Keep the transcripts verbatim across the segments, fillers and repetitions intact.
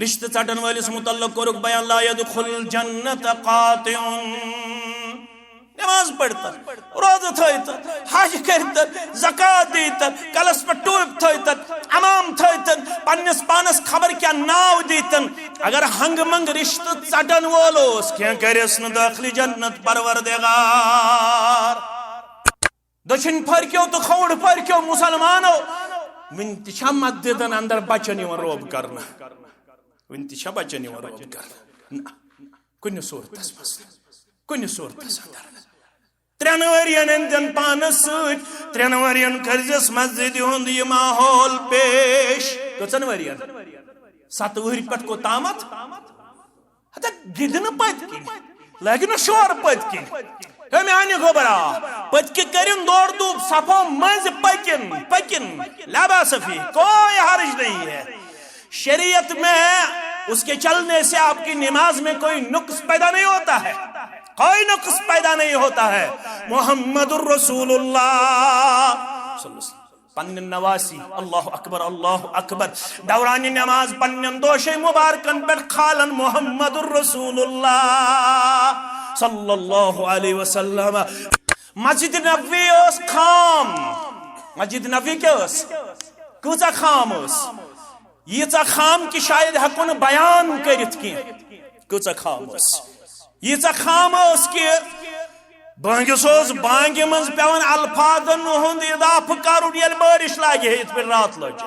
رشتہٕ ژٹن وٲلِس متعلق کوٚرُکھ بیان، لا يدخل الجنة قاطع۔ نماز پٔرۍتن، روزٕ تھٲوتن، حج کٔرۍتن، زکوٰۃ دیٖتن، کلس پٮ۪ٹھ ٹوپۍ تھٲوتن، عمام تھٲوتن، پننِس پانس خبر کیٛاہ ناو دیٖتن، اگر ہنگہٕ منگہٕ رشتہٕ ژٹن وول اوس، کینٛہہ کرٮ۪س نہٕ دٲخلہِ جنت پروردگار۔ دٔچھِنۍ پھٔرکیو تہٕ کھووُر پھٔرکیو مسلمانو، وٕنہِ تہِ چھا مسجدن اندر بچن یِوان روب کرنہٕ؟ وٕنہِ تہِ چھا بچن یِوان روب کرنہٕ؟ نہ، کُنہِ صورتس منٛز نہٕ۔ کُنہِ صورتس اندر نہٕ۔ ترٛٮ۪ن ؤرین أنۍزٮ۪ن پانس سۭتۍ، ترٛٮ۪ن ؤرین کٔرزٮ۪س مسجدِ ہُنٛد یہِ ماحول پیش۔ کٔژن ؤرین؟ ستہٕ وٕہٕرۍ پٮ۪ٹھ کوٚتامتھ؟ ہتا گِنٛدنہٕ پٔتۍ کِنۍ، لگہِ نہٕ شور پٔتۍ کِنۍ۔ ہے میانہِ گوٚبرا، پٔتۍ کِنۍ کٔرِن دورٕ دوٗپ، صفو مٔنٛزۍ پٔکِن، پٔکِن، لا باس فی، کوئی حرج نہیں ہے۔ شریعت میں اس کے چلنے سے آپ کی نماز میں کوئی نقص پیدا نہیں ہوتا ہے، کوئی نقص پیدا نہیں ہوتا ہے۔ محمد الرسول اللہ صلی اللہ علیہ وسلم۔ پننٮ۪ن نواسی، اللہ اکبر، اللہ اکبر، دوران نماز پننٮ۪ن دوشے مبارکن پٮ۪ٹھ کھالن محمد الرسول اللہ صلی اللہ علیہ وسلم۔ مسجد نبوی ٲس خام۔ مسجد نبوی کیٛاہ ٲس؟ کۭژاہ خام ٲس؟ ییٖژاہ خام کہِ شاید ہٮ۪کو نہٕ بیان کٔرِتھ کینٛہہ۔ کۭژاہ خام ٲس؟ ییٖژاہ خام ٲس کہِ بٲنگِس اوس بانگہِ منٛز پٮ۪وان الفاظن ہُنٛد اضافہٕ کرُن، ییٚلہِ بٲرِش لاگہِ ہے، یِتھ پٲٹھۍ راتھ لٲج۔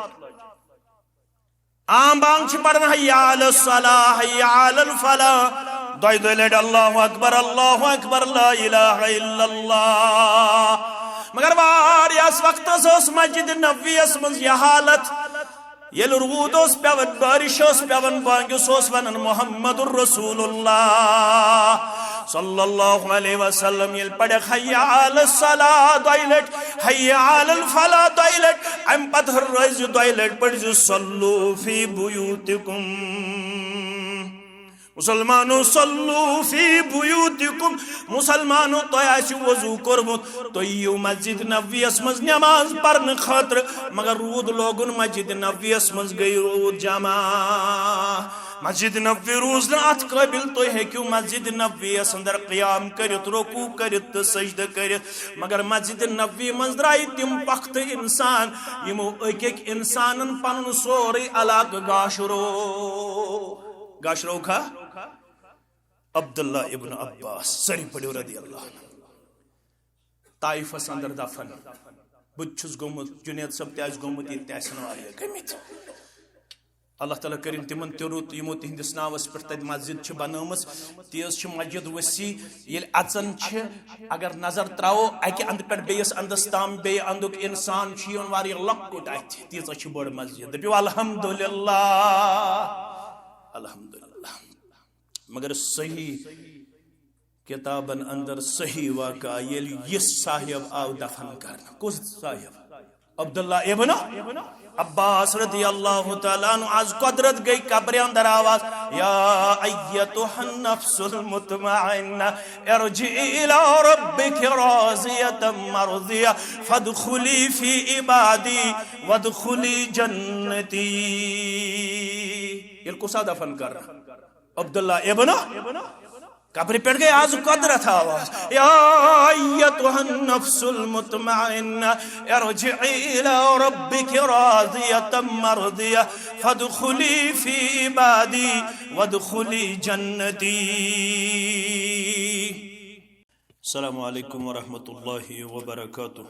عام بانگ چھِ پران، حی علی الصلاح، حی علی الفلاح، دۄیہِ دۄیہِ لٹہِ اللہ اکبر، اللہ اکبر، لا الہ الا اللہ۔ مگر واریاہس وقتس ٲس مسجد نبویس منٛز یہِ حالت، ییٚلہِ روٗد اوس پٮ۪وان، بٲرِش ٲس پٮ۪وان، بٲنگِس اوس ونان محمد الرسول اللہ صلی اللہ علیہ وسلم، ییٚلہِ پرکھ حی علی الصلاح دۄیہِ لٹہِ، حی علی الفلاح دۄیہِ لٹہِ، امہِ پتہٕ رٲزِ دۄیہِ لٹہِ پٔرزِ صلوا فی بیوتکم۔ مسلمانو، صلوا فی بیوتکم، مسلمانو، تۄہہِ آسہِ وضو کوٚرمُت، تُہۍ یِیِو مسجد نبویس منٛز نماز پرنہٕ خٲطرٕ، مگر روٗد لوگُن مسجد نبویس منٛز، گٔے روٗد جمع۔ مسجد نبوی روٗز نہٕ اتھ قٲبل، تُہۍ ہیٚکِو مسجد نبویس اندر قیام کٔرِتھ، رکوع کٔرِتھ تہٕ سجدٕ کٔرِتھ، مگر مسجد نبوی منٛز درٛایہِ تِم پختہٕ انسان، یِمو أکۍ أکۍ انسانن پنُن سورُے علاقہٕ گاشرو۔ گاشروکھا عبداللہ ابن عباس، سٲری پٔرِو رضی اللہ عنہ۔ طائفس اندر دفن۔ بہٕ تہِ چھُس گوٚمُت، جنید صٲب تہِ آسہِ گوٚمُت، ییٚتہِ تہِ آسن واریاہ گٔمٕتۍ۔ اللہ تعالیٰ کٔرِن تِمن تہِ رُت، یِمو تِہنٛدِس ناوس پٮ۪ٹھ تتہِ مسجد چھِ بنٲومٕژ۔ تیٖژ چھِ مسجد وسیع، ییٚلہِ اژان چھِ، اگر نظر ترٛاوو اکہِ اندٕ پٮ۪ٹھ بیٚیِس اندس تام، بیٚیہِ اندُک انسان چھُ یِوان واریاہ لۄکُٹ اتھِ، تیٖژاہ چھِ بٔڑ مسجد۔ دٔپِو الحمدللہ، الحمدللہ۔ مگر صحیح کتابن اندر صحیح واقعہ، ییٚلہِ یہِ صاحب آو دفن کرنہٕ۔ کُس صاحب؟ عبداللہ ابن عباس رضی اللہ تعالیٰ عنہ۔ از قدرت گٔے قبرِ اندر آواز، یا ایتها النفس المطمئنہ، ارجعی الی ربک راضیة مرضیہ، فادخلی فی عبادی وادخلی جنتی۔ ییٚلہِ کُس آو دفن کرنہٕ؟ عبداللہ ابن۔ قبرِ پٮ۪ٹھ گٔے از قدرت آواز، یا ایتها النفس المطمئنہ، ارجعی الی ربک راضیة مرضیہ، فادخلی فی عبادی وادخلی جنتی۔ السلام علیکم ورحمۃ اللہ وبرکاتہ۔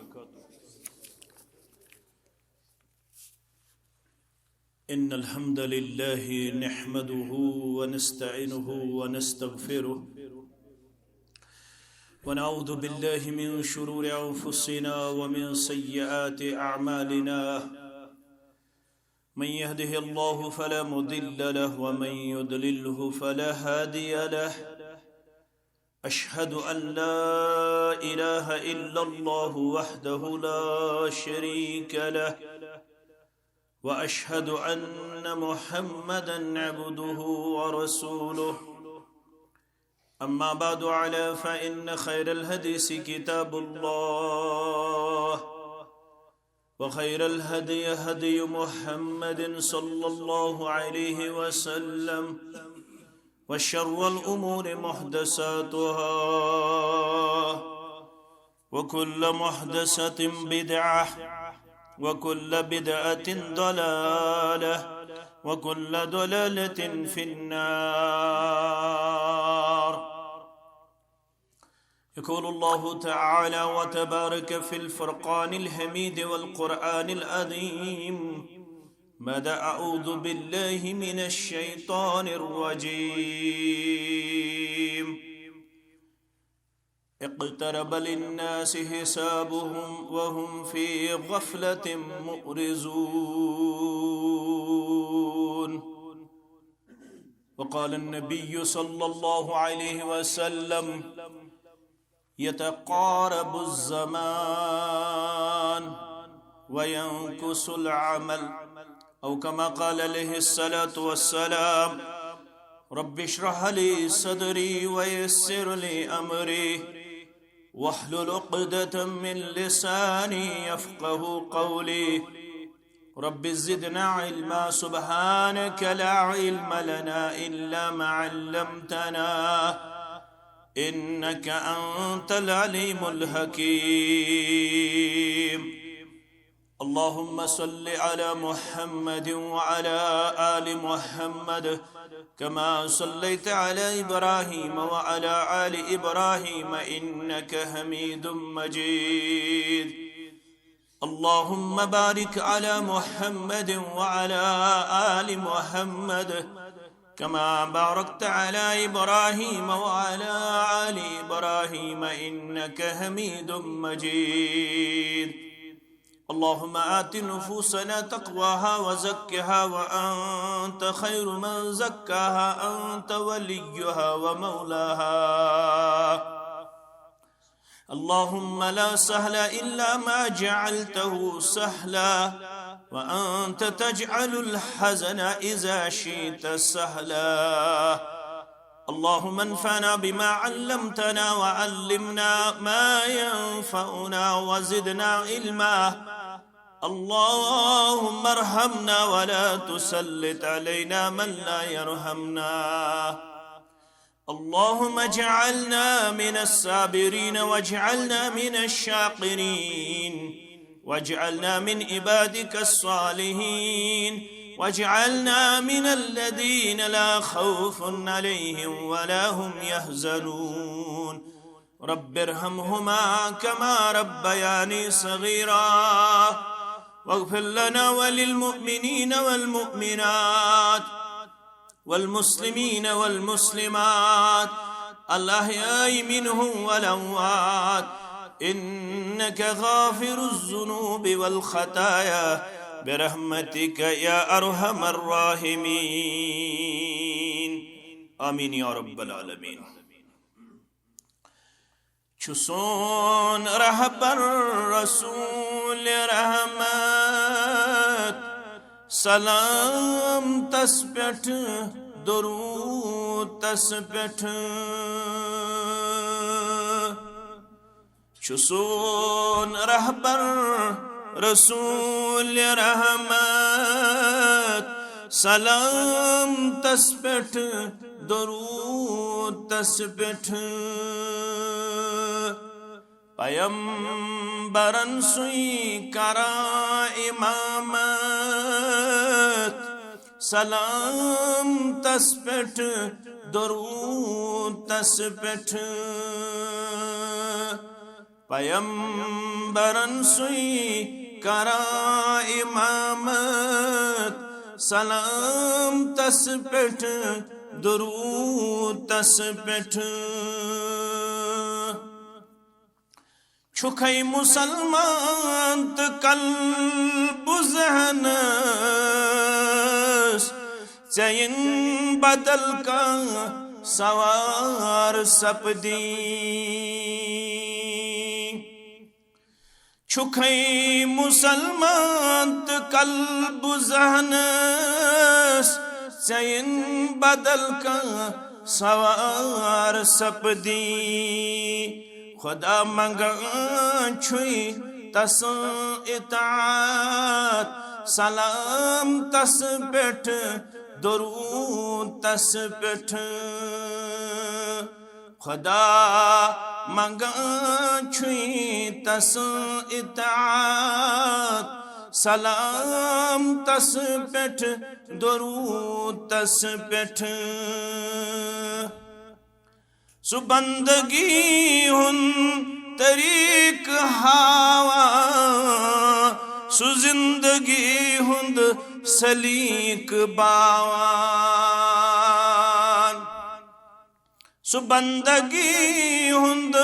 إن الحمد لله نحمده ونستعينه ونستغفره، ونعوذ بالله من شرور أنفسنا ومن سيئات أعمالنا. من يهده الله فلا مضل له، ومن يضلله فلا هادي له. أشهد أن لا إله إلا الله وحده لا شريك له، وأشهد أن محمدا عبده ورسوله. أما بعد، على فإن خير الحديث كتاب الله، وخير الهدي هدي محمد صلى الله عليه وسلم، وشر الأمور محدثاتها، وكل محدثة بدعة، وكل بدعة ضلالة، وكل ضلالة في النار. يقول الله تعالى وتبارك في الفرقان الحميد والقرآن العظيم بعد أعوذ بالله من الشيطان الرجيم. اقترب للناس حسابهم وهم في غفلة معرضون. وقال النبي صلى الله عليه وسلم: يتقارب الزمان وينقص العمل، أو كما قال عليه الصلاة والسلام: رب اشرح لي صدري ويسر لي أمري واحلل عقدة من لساني يفقه قولي. رب زدنا علما، سبحانك لا علم لنا إلا ما علمتنا إنك أنت العليم الحكيم. اللهم صل على محمد وعلى آل محمد كما صليت على إبراهيم وعلى آل إبراهيم إنك حميد مجيد. اللهم بارك على محمد وعلى آل محمد كما باركت على إبراهيم وعلى آل إبراهيم إنك حميد مجيد. اللهم آت نفوسنا تقواها وزكها وأنت خير من زكاها، أنت وليها ومولاها. اللهم لا سهل إلا ما جعلته سهلا، وأنت تجعل الحزن إذا شئت سهلا. اللهم انفعنا بما علمتنا وعلمنا ما ينفعنا وزدنا علما. اللهم ارحمنا ولا تسلط علينا من لا يرحمنا. اللهم اجعلنا من الصابرين واجعلنا من الشاكرين واجعلنا من عبادك الصالحين واجعلنا من الذين لا خوف عليهم ولا هم يحزنون. رب ارحمهما كما ربياني صغيرا. واغفر لنا وللمؤمنين والمؤمنات والمسلمين والمسلمات الأحياء منهم والأموات إنك غافر الذنوب والخطايا برحمتك يا أرحم الراحمين. آمين يا رب العالمين. چھُ سون رہبر رسول رحمت، سلام تس پٮ۪ٹھ، درود تس پٮ۪ٹھ۔ چھُ سون رہبر رسول رحمت، سلام تس پٮ۪ٹھ، درود تس پٮ۪ٹھ۔ پیمبرن سُے کران امامت، سلام تس پٮ۪ٹھ، درود تس پٮ۪ٹھ۔ پیمبرن سُے کران امامت، سلام تس پٮ۪ٹھ، درود تس پٮ۪ٹھ۔ چھُکھے مسلمان تہٕ قلبُ ذہنس، ژےٚ یِن بدل کانٛہہ سوار سپدی۔ چھُکھے مسلمان تہٕ قلبُ ذہنس، ژےٚ یِن بدل کانٛہہ سوار سپدی۔ خدا منگان چھُے تسٕنٛز اطاعت، سلام تس پٮ۪ٹھ، درود تس پٮ۪ٹھ۔ خدا منگان چھُے تسٕنٛز اطاعت، سلام تس پٮ۪ٹھ، درود تس پٮ۪ٹھ۔ سُہ بندگی ہُنٛد طریٖقہٕ ہاوان، سُہ زندگی ہُنٛد سلیٖقہٕ باوان۔ سُہ بندگی ہُنٛد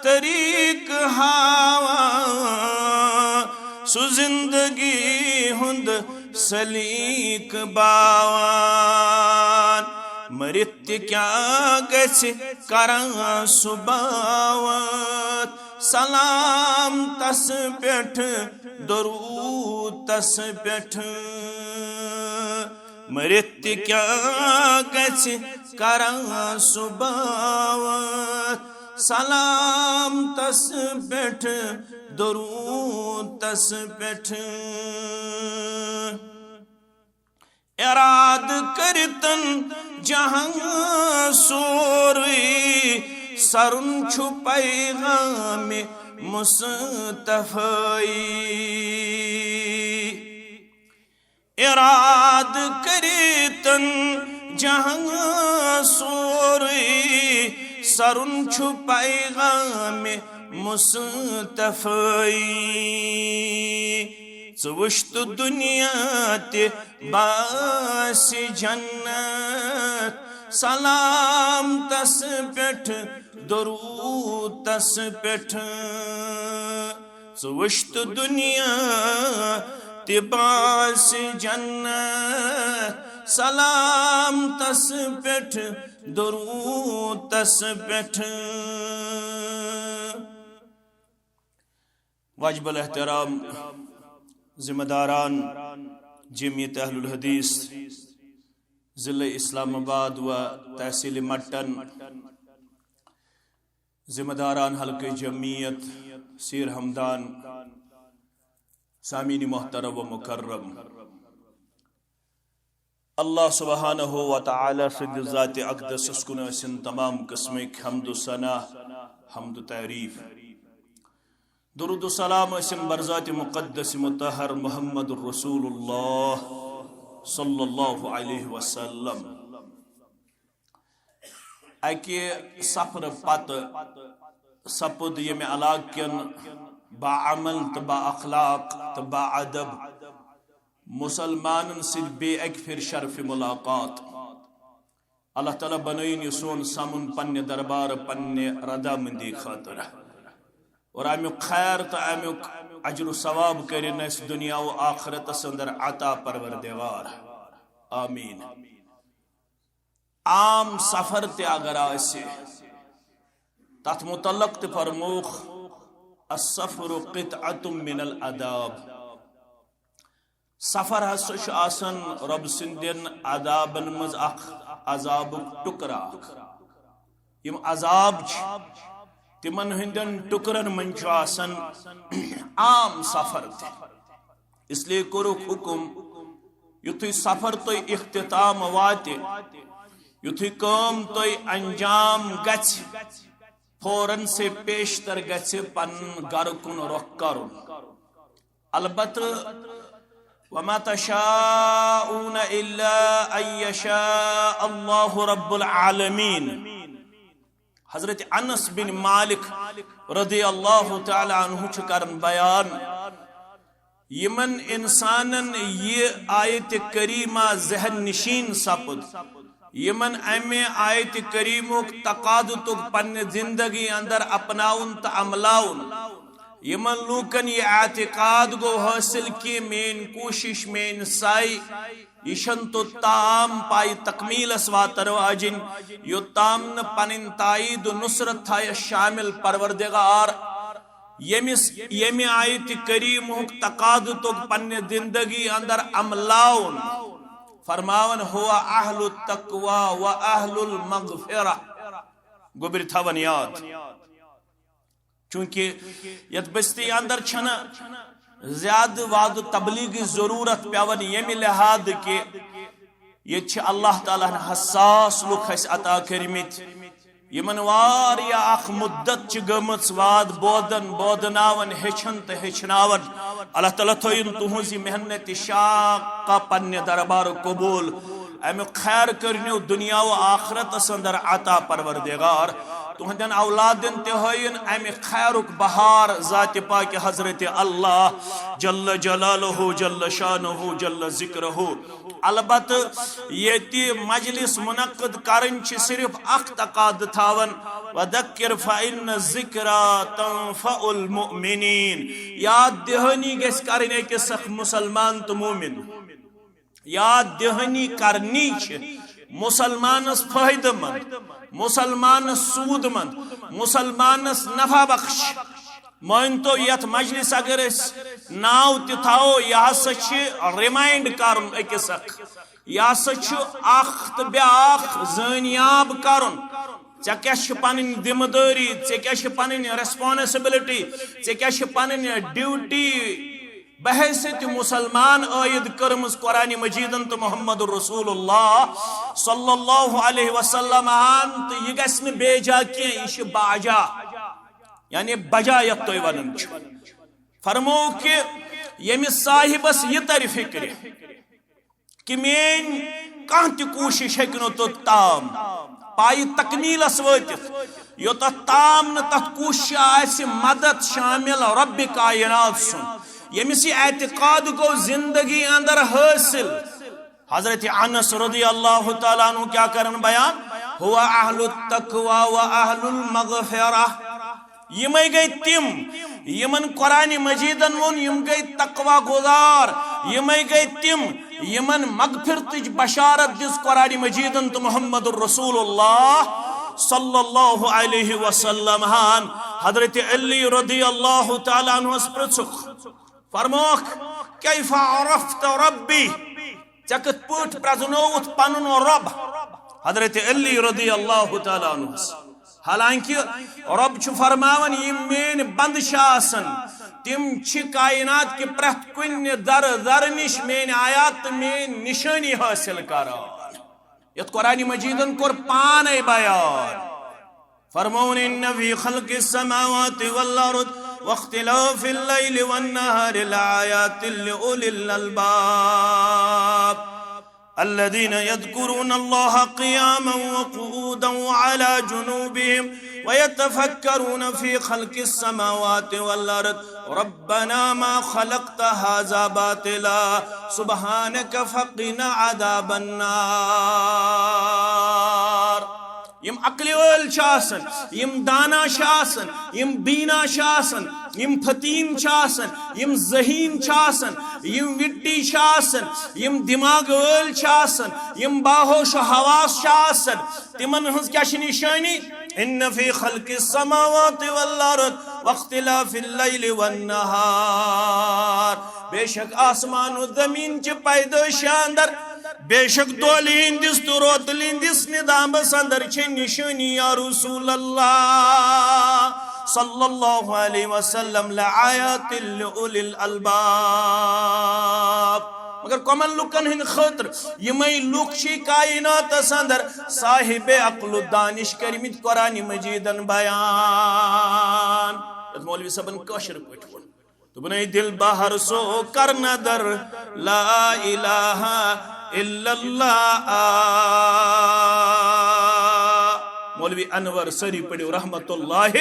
طریٖقہٕ ہاوان، سُہ زندگی ہُنٛد سلیٖقہٕ باوان۔ مٔرِتھ تہِ کیٛاہ گژھِ کران سُہ باوان۔ سلام تس پٮ۪ٹھ، درود تس پٮ۪ٹھ۔ مٔرِتھ تہِ کیٛاہ گژھِ کران سُہ باوان۔ سلام تس پٮ۪ٹھ، درود تس پٮ۪ٹھ۔ ارادٕ کٔرِتن جہان سورُے، سرُن چھُ پیغامِ مصطفیٰ۔ ارادٕ کٔرِتن جہان سورُے، سرُن چھُ پیغامِ مصطفیٰ۔ ژٕ وٕچھ تہٕ دُنیا تہِ باسہِ جنت۔ سلام تس پٮ۪ٹھ، درود تس پٮ۪ٹھ۔ ژٕ وٕچھ تہٕ دُنیا تہِ باسہِ جنت۔ سلام تس پٮ۪ٹھ، درود تس پٮ۪ٹھ۔ واجب الاحترام ذمہ داران جمعیت اہل الحدیث ضلع اسلام آباد و تحصیل مٹن، ذمہ داران حلقہ جمعیت سیر ہمدان، سامعین محترم و مکرم، اللہ سبحانہ و تعالیٰ سٕنٛدِ ذاتِ اقدسس کُن ٲسِن تمام قٕسمٕکۍ حمد و ثنا، حمد و تعریف۔ درود و سلام ٲسِن بر ذاتِ مقدس مطہر محمد رسول اللہ صلی اللہ علیہ وسلم۔ اکہِ سفرٕ پتہٕ سپُد ییٚمہِ علاقہٕ کٮ۪ن باعمل تہٕ بااخلاق تہٕ باادب مسلمانن سۭتۍ بیٚیہِ اکہِ پھِرِ شرفِ ملاقات۔ اللہ تعالیٰ بنٲیِن یہِ سون سمُن پننہِ دربارٕ، پننہِ رضامندی خٲطرٕ، اور امیُک خیر تہٕ امیُک اجر و ثواب کٔرِن اَسہِ دُنیا و آخرتس اندر عطا، پروردگار۔ آمین۔ عام سفر تہِ اگر آسہِ، تتھ متعلق تہِ فرمووُکھ، "السفر قطعة من العذاب"۔ سفر ہسا چھُ آسان رۄب سٕنٛدٮ۪ن عذابن منٛز اکھ عذابُک ٹُکرٕ اکھ۔ یِم عذاب چھِ، تِمن ہٕنٛدٮ۪ن ٹُکرن منٛز چھُ آسان عام سفر تہِ۔ اس لیے کوٚرُکھ حُکُم، یُتھُے سفر تۄہہِ اختتام واتہِ، یُتھُے کٲم تۄہہِ انجام گژھِ، فوراً سے پیشتر گژھِ پنُن گرٕ کُن رۄخ کرُن۔ البتہٕ، "وما تشاءون الا ان یشاء اللہ رب العالمین"۔ حضرت انس بن مالک رضی اللہ تعالیٰ عنہ چھُ کران بیان، یِمن انسانن یہِ آیت کریمہ ذہن نشین سپُد، یِمن امہِ آیت کریمُک تقاضہٕ توٚگ پننہِ زندگی اندر اپناوُن تہٕ عملاوُن، یِمن لوٗکن یہِ اعتقاد گوٚو حٲصِل کہِ میٲنۍ کوٗشش، میٲنۍ سعی، یہِ چھَنہٕ توٚتام پایہِ تکمیٖلس واتن واجِنۍ، یوٚتام نہٕ پنٕنۍ تائید و نصرت تھایس شامل پروردگار، ییٚمِس، ییٚمہِ آیتِ کریمہُک تقاضہٕ توٚگ پننہِ زندگی اندر عملاوُن۔ فرماوان، "ہو اہل التقوی و اہل المغفرہ"۔ گوٚبرِ تھاوان یاد۔ چونکہ یتھ بستی اندر چھنہ زیادٕ وعدٕ تبلیغٕچ ضروٗرت پٮ۪وان، ییٚمہِ لحاظ کہِ ییٚتہِ چھِ اللہ تعالیٰ ہن حساس لُکھ اسہِ عطا کٔرمٕتۍ، یِمن واریاہ اکھ مدت چھِ گٔمٕژ وعدٕ بوزان، بوزناوان، ہیٚچھان تہٕ ہیٚچھناوان۔ اللہ تعالیٰ تھٲیِن تُہنٛز یہِ محنت شاقہ پننہِ دربارٕ قبوٗل۔ امیُک خیر کٔرنیو دنیا و آخرتس اندر عطا پروردگار۔ تہندین اولادن تہِ ہٲیِن امہِ خیرُک بہار ذاتِ پاکِ حضرت اللہ جل جلالہ جل شانہ جل ذکرہ۔ البتہ ییٚتہِ مجلس منعقد کرٕنۍ چھِ صرف اکھ تقاضہٕ تھاوان، وذکر فإن الذکری تنفع المؤمنین۔ یاد دہانی گژھِ کرٕنۍ أکِس اکھ مسلمان تہٕ مومن۔ یاد دہانی کرنی چھِ مسلمانس فٲیدٕ مند، مسلمانس سود مند، مسلمانس نفع بخش۔ مٲنتو یتھ مجلس اگر أسۍ ناو تہِ تھاوو، یہِ ہسا چھِ ریمائنڈ کرُن أکِس اکھ، یہِ ہسا چھُ اکھ تہٕ بیاکھ زٲنیاب کرُن۔ ژےٚ کیٛاہ چھِ پنٕنۍ ذمہٕ دٲری، ژےٚ کیٛاہ چھِ پنٕنۍ ریسپانسبلٹی، ژےٚ کیٛاہ چھِ پنٕنۍ ڈیوٹی؟ بحیثیت مسلمان عائد کٔرمٕژ قرآن مجیدن تہٕ محمد رسول اللہ صلی اللہ علیہ وسلم ہن، تہٕ یہِ گژھِ نہٕ بے جا کینٛہہ، یہِ چھِ باجا، یعنی بجا یتھ تُہۍ ونان چھِو۔ فرموو کہ ییٚمِس صاحبس یہِ ترِ فکرِ کہ میٲنۍ کانٛہہ تہِ کوٗشش ہیٚکہِ نہٕ توٚت تام پایہِ تکمیلس وٲتِتھ، یوٚتتھ تام نہٕ تتھ کوٗششہِ آسہِ مدد شامل رب کائنات سُنٛد۔ ییٚمِس یہِ اعتقاد گوٚو زندگی اندر حٲصِل، حضرت انس رضی اللہ تعالیٰ عنہ کیٛاہ کرن بیان؟ ہو اہل التقوی و اہل المغفرہ۔ یِمے گٔے تِم یِمن قرآن مجیدن ووٚن، یِم گٔے تقوی گزار، یِمے گٔے تِم یِمن مغفرتٕچ بشارت دِژ قرآن مجیدن تہٕ محمد رسول اللہ صلی اللہ علیہ وسلم ہن۔ حضرت علی رضی اللہ تعالیٰ عنہس پرژھُکھ، فرموکھ، کیف عرفت ربی؟ ژےٚ کِتھ پٲٹھۍ پرزنووُتھ پنُن رۄب؟ حضرت علی رضی اللہ تعالیٰ عنہس۔ حالانکہ رۄب چھُ فرماوان، یِم میٲنۍ بندٕ چھِ آسان، تِم چھِ کائنات کہِ پرٛٮ۪تھ کُنہِ ذرٕ ذرٕ نِش میٲنۍ آیات تہٕ میٲنۍ نشٲنی حٲصِل کران۔ یتھ قرآن مجیدن کوٚر پانے بیان۔ فرمون، ان فی خلق السماوات والارض واختلاف اللیل والنہار لآیات لأولی الالباب الذین یذکرون اللہ قیاما وقعودا وعلی جنوبہم ویتفکرون فی خلق السماوات والارض ربنا ما خلقت هذا باطلا سبحانك فقنا عذاب النار۔ یِم عقلہِ وٲلۍ چھِ آسان، یِم دانا چھِ آسان، یِم بینا چھِ آسان، یِم فتیم چھِ آسان، یِم ذہین چھِ آسان، یِم وِٹی چھِ آسان، یِم دِماغ وٲلۍ چھِ آسان، یِم باہوش و حواس چھِ آسان، تِمن ہٕنٛز کیٛاہ چھِ نِشٲنی؟ ان فی خلق السماوات والارض واختلاف اللیل والنہار، بے شک آسمان و زمین چہِ پیدٲئشہِ اندر، بے شک دۄہلہِ ہٕنٛدِس تہٕ روتلہِ ہٕنٛدِس نظامس اندر چھِ نشٲنی یا رسول اللہ صلی اللہ علیہ وسلم لآیات لأولی الالباب۔ مگر کمن لوکن ہٕنٛدِ خٲطرٕ؟ یِمے لوٗکھ چھِ کائناتس اندر صاحب عقل و دانش کٔرمٕتۍ قرآن مجیدن بیان۔ یتھ مولوی صٲبن کٲشِر پٲٹھۍ ووٚن۔ دوٚپُن، اے دل بہر سو کر ندر، لا الہ الا اللہ۔ مولوی انور، سٲری پٔرِو رحمت اللہ۔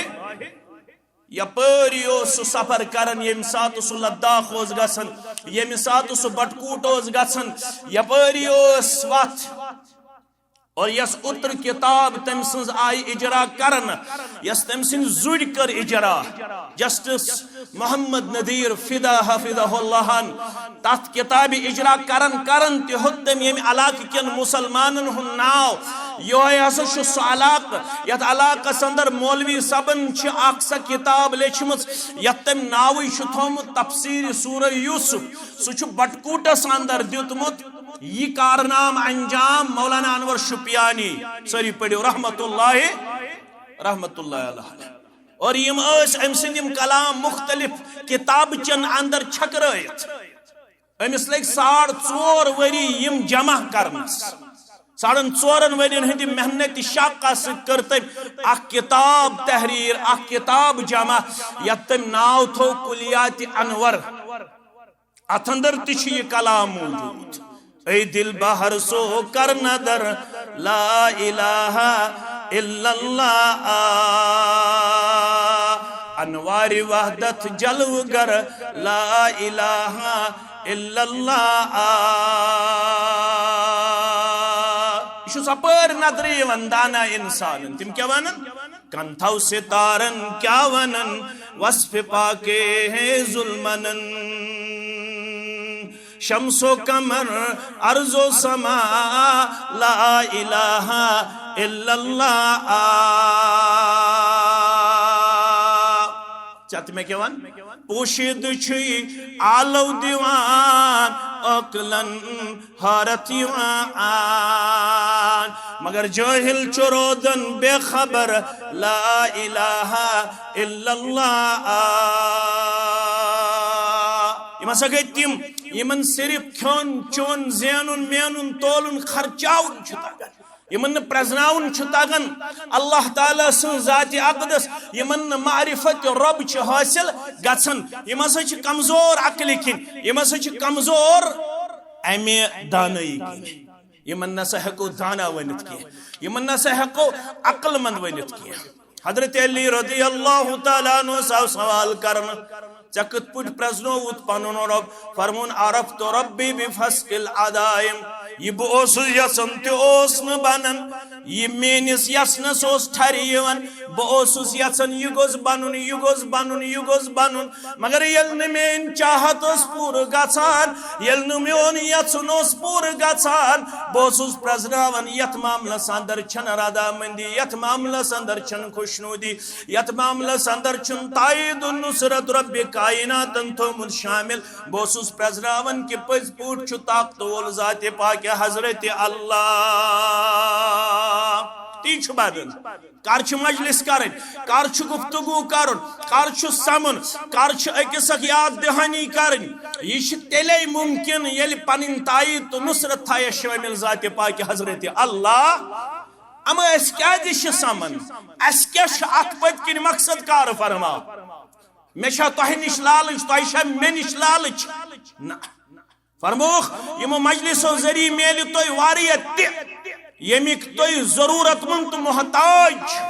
یپٲرۍ اوس سُہ سفر کران، ییٚمہِ ساتہٕ سُہ لداخ اوس گژھان، ییٚمہِ ساتہٕ سُہ بٹکوٹ اوس گژھان، یپٲرۍ اوس وتھ۔ اور یس اوترٕ کتاب تٔمۍ سٕنٛز آیہِ اجرا کرنہٕ، یس تٔمۍ سٕنٛدۍ زُرۍ کٔر اجرا، جسٹس محمد نذیر فدا حفظہ اللہ ہن، تتھ کتابہِ اجرا کرن کرن تہِ ہیوٚت تٔمۍ ییٚمہِ علاقہٕ کٮ۪ن مسلمانن ہُنٛد ناو۔ یہوے ہسا چھُ سُہ علاقہٕ یتھ علاقس اندر مولوی صٲبن چھِ اکھ سۄ کتاب لیچھمٕژ یتھ تٔمۍ ناوٕے چھُ تھوٚومُت تفسیر سورہ یوسف۔ سُہ چھُ بٹکوٹس اندر دیُتمُت۔ یہِ کارنامہٕ انجام مولانا انور شُپیانی، سٲری پٔرِو رحمت اللہ، رحمت اللہ علیہ۔ اور یم ٲسۍ أمۍ سٕنٛدۍ یم کلام مختلف کتابچن اندر چھکرٲیِتھ۔ أمِس لٔگۍ ساڑ ژور ؤری یم جمع کرنس۔ ساڑن ژورن ؤرین ہٕنٛدِ محنت شاقہ سۭتۍ کٔر تٔمۍ اکھ کتاب تحریر، اکھ کتاب جمع، یتھ تٔمۍ ناو تھوو کلیات انور۔ اتھ اندر تہِ چھُ یہِ کلام موجود۔ اے دل بہر سو کر ندر، لا الہ الا اللہ آ۔ انوار وحدت جلو گر، لا الہ الا اللہ آ۔ یہِ چھُ ژۄپٲرۍ ندرِ یِوان دانا انسانن۔ تِم کیٛاہ ونان؟ کن تھو ستارن کیا ونن، وصف پاکے ہے ظلمنن۔ شمس و قمر، ارض و سما، لا الہ الا اللہ آ۔ ژےٚ تہٕ مےٚ کیٛاہ وَن؟ پوشیدٕ چھُے آلو دِوان عقلن حٲرت یِوان۔ مگر جٲہِل چھُ روزان بے خبر، لا الہ الا اللہ۔ یِم ہسا گٔے تِم، یِمن صرف کھیوٚن چیوٚن، زینُن مینُن، تولُن، خرچاوُن چھُ تگان، یِمن نہٕ پرزناوُن چھُ تگان اللہ تعالیٰ سٕنٛز ذاتِ اقدس، یِمن نہٕ معرفت رۄب چھِ حٲصِل گژھان۔ یِم ہسا چھِ کمزور عقلہِ کِنۍ، یِم ہسا چھِ کمزور امہِ دانٲیی کِنۍ۔ یِمن نسا ہیٚکو دانا ؤنِتھ کینٛہہ، یِمن نسا ہیٚکو عقل مند ؤنِتھ کینٛہہ۔ حضرت علی رضی اللہ تعالیٰ عنہ آو سوال کرنہٕ، "ژےٚ کِتھ پٲٹھۍ پرزنووُتھ پنُن رۄب؟" فرمون، "عرفت ربی بفسق العزائم"، یہِ بہٕ اوسُس یژھان تہِ اوس نہٕ بنان، یہِ میٲنِس یژھنس اوس ٹھرِ یِوان۔ بہٕ اوسُس یژھان یہِ گوٚژھ بنُن، یہِ گوٚژھ بنُن، یہِ گوٚژھ بنُن، مگر ییٚلہِ نہٕ میٲنۍ چاہت ٲس پوٗرٕ گژھان، ییٚلہِ نہٕ میون یژھُن اوس پوٗرٕ گژھان، بہٕ اوسُس پرزناوان، یتھ معاملس اندر چھنہٕ رضامندی، یتھ معاملس اندر چھنہٕ خوشنودی، یتھ معاملس اندر چھُنہٕ تایید و نصرت رب کائناتن تھومُت شامل۔ بہٕ اوسُس پرزناوان کہِ پٔزۍ پٲٹھۍ چھُ طاقت وول ذاتِ پاکِ حضرت اللہ۔ تی چھُ بدن۔ کر چھُ مجلس کرٕنۍ، کر چھُ گفتگو کرُن، کر چھُ سمُن، کر چھُ أکِس اکھ یاد دہانی کرٕنۍ۔ یہِ چھُ تیٚلے ممکن ییٚلہِ پنٕنۍ تایید تہٕ نصرت تھایس شٲمِل ذاتِ پاکِ حضرت اللہ۔ اما أسۍ کیازِ چھِ سمن؟ اسہِ کیٛاہ چھُ اتھ پٔتۍ کِنۍ مقصد؟ کار فرما۔ مےٚ چھا تۄہہِ نِش لالٕچ؟ تۄہہِ چھا مےٚ نِش لالٕچ؟ نہ۔ فرمووُکھ، یِمو مجلسو ذٔریعہٕ میلہِ تۄہہِ واریاہ تہِ، ییٚمِکۍ تُہۍ ضروٗرت مند تہٕ محتاج چھِو۔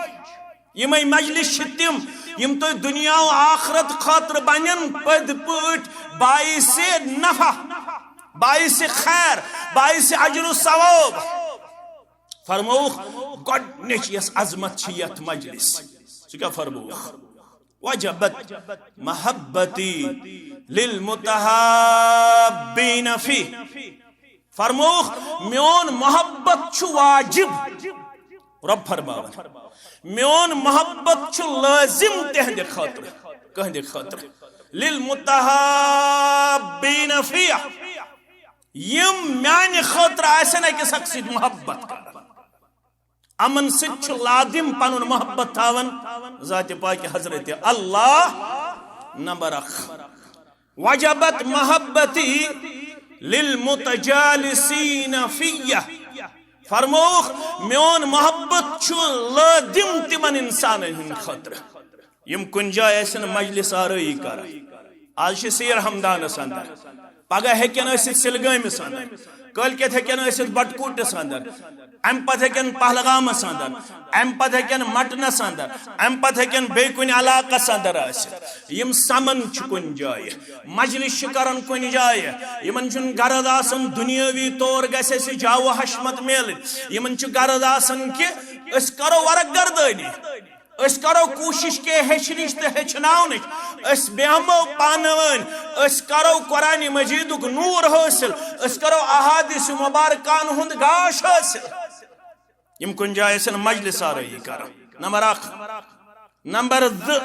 یِمے مجلس چھِ تِم، یِم تۄہہِ دُنیا و آخرت خٲطرٕ بنن پٔدۍ پٲٹھۍ باعث نفع، باعث خیر، باعث اجر و ثواب۔ فرمووُکھ، گۄڈٕنِچ یۄس عظمت چھِ یتھ مجلس، سُہ کیٛاہ فرمووُکھ؟ "وجبت محبتی للمتحابین فی"۔ فرمووُکھ، میون محبت چھُ واجب۔ رۄب فرماوان، میون محبت چھُ لٲزم تِہنٛدِ خٲطرٕ، کٕہٕنٛدِ خٲطرٕ؟ "للمتحابین فی"، یِم میانہِ خٲطرٕ آسن أکِس اکھ سۭتۍ محبت کران۔ یِمن سۭتۍ چھُ لازم پنُن محبت تھاوان ذاتِ پاکِ حضرت اللہ۔ نمبر اکھ، "وجبت محبتی للمتجالسین فی"۔ فرمووُکھ، میون محبت چھُ لازم تِمن انسانن ہٕنٛدِ خٲطرٕ، یِم کُنہِ جایہِ آسن مجلس آرٲیی کران۔ آز چھِ سیر ہمدانس اندر، پگاہ ہیٚکن ٲسِتھ سِلگٲمِس اندر، کٲلۍ کٮ۪تھ ہیٚکن ٲسِتھ بٹکوٗٹس اندر، امہِ پتہٕ ہیٚکن پہلگامس اندر، امہِ پتہٕ ہیٚکن مٹنس اندر، امہِ پتہٕ ہیٚکن بیٚیہِ کُنہِ علاقس اندر ٲسِتھ۔ یِم سمن چھِ کُنہِ جایہِ، مجلس چھِ کران کُنہِ جایہِ، یِمن چھُنہٕ غرض آسان دُنیٲوی طور گژھِ اَسہِ جاہ و حشمت میلٕنۍ، یِمن چھُ غرض آسان کہِ أسۍ کرو ورق گردٲنی۔ أسۍ کرو کوٗشش کینٛہہ ہیٚچھنٕچ تہٕ ہیٚچھناونٕچ۔ أسۍ بیٚہمو پانہٕ وٲنۍ، أسۍ کرو قرآن مجیدُک نوٗر حٲصِل، أسۍ کرو احادیث مبارکان ہُنٛد گاش حٲصِل۔ یِم کُنہِ جایہِ آسن مجلس آرٲیی کران۔ نمبر اکھ۔ نمبر زٕ،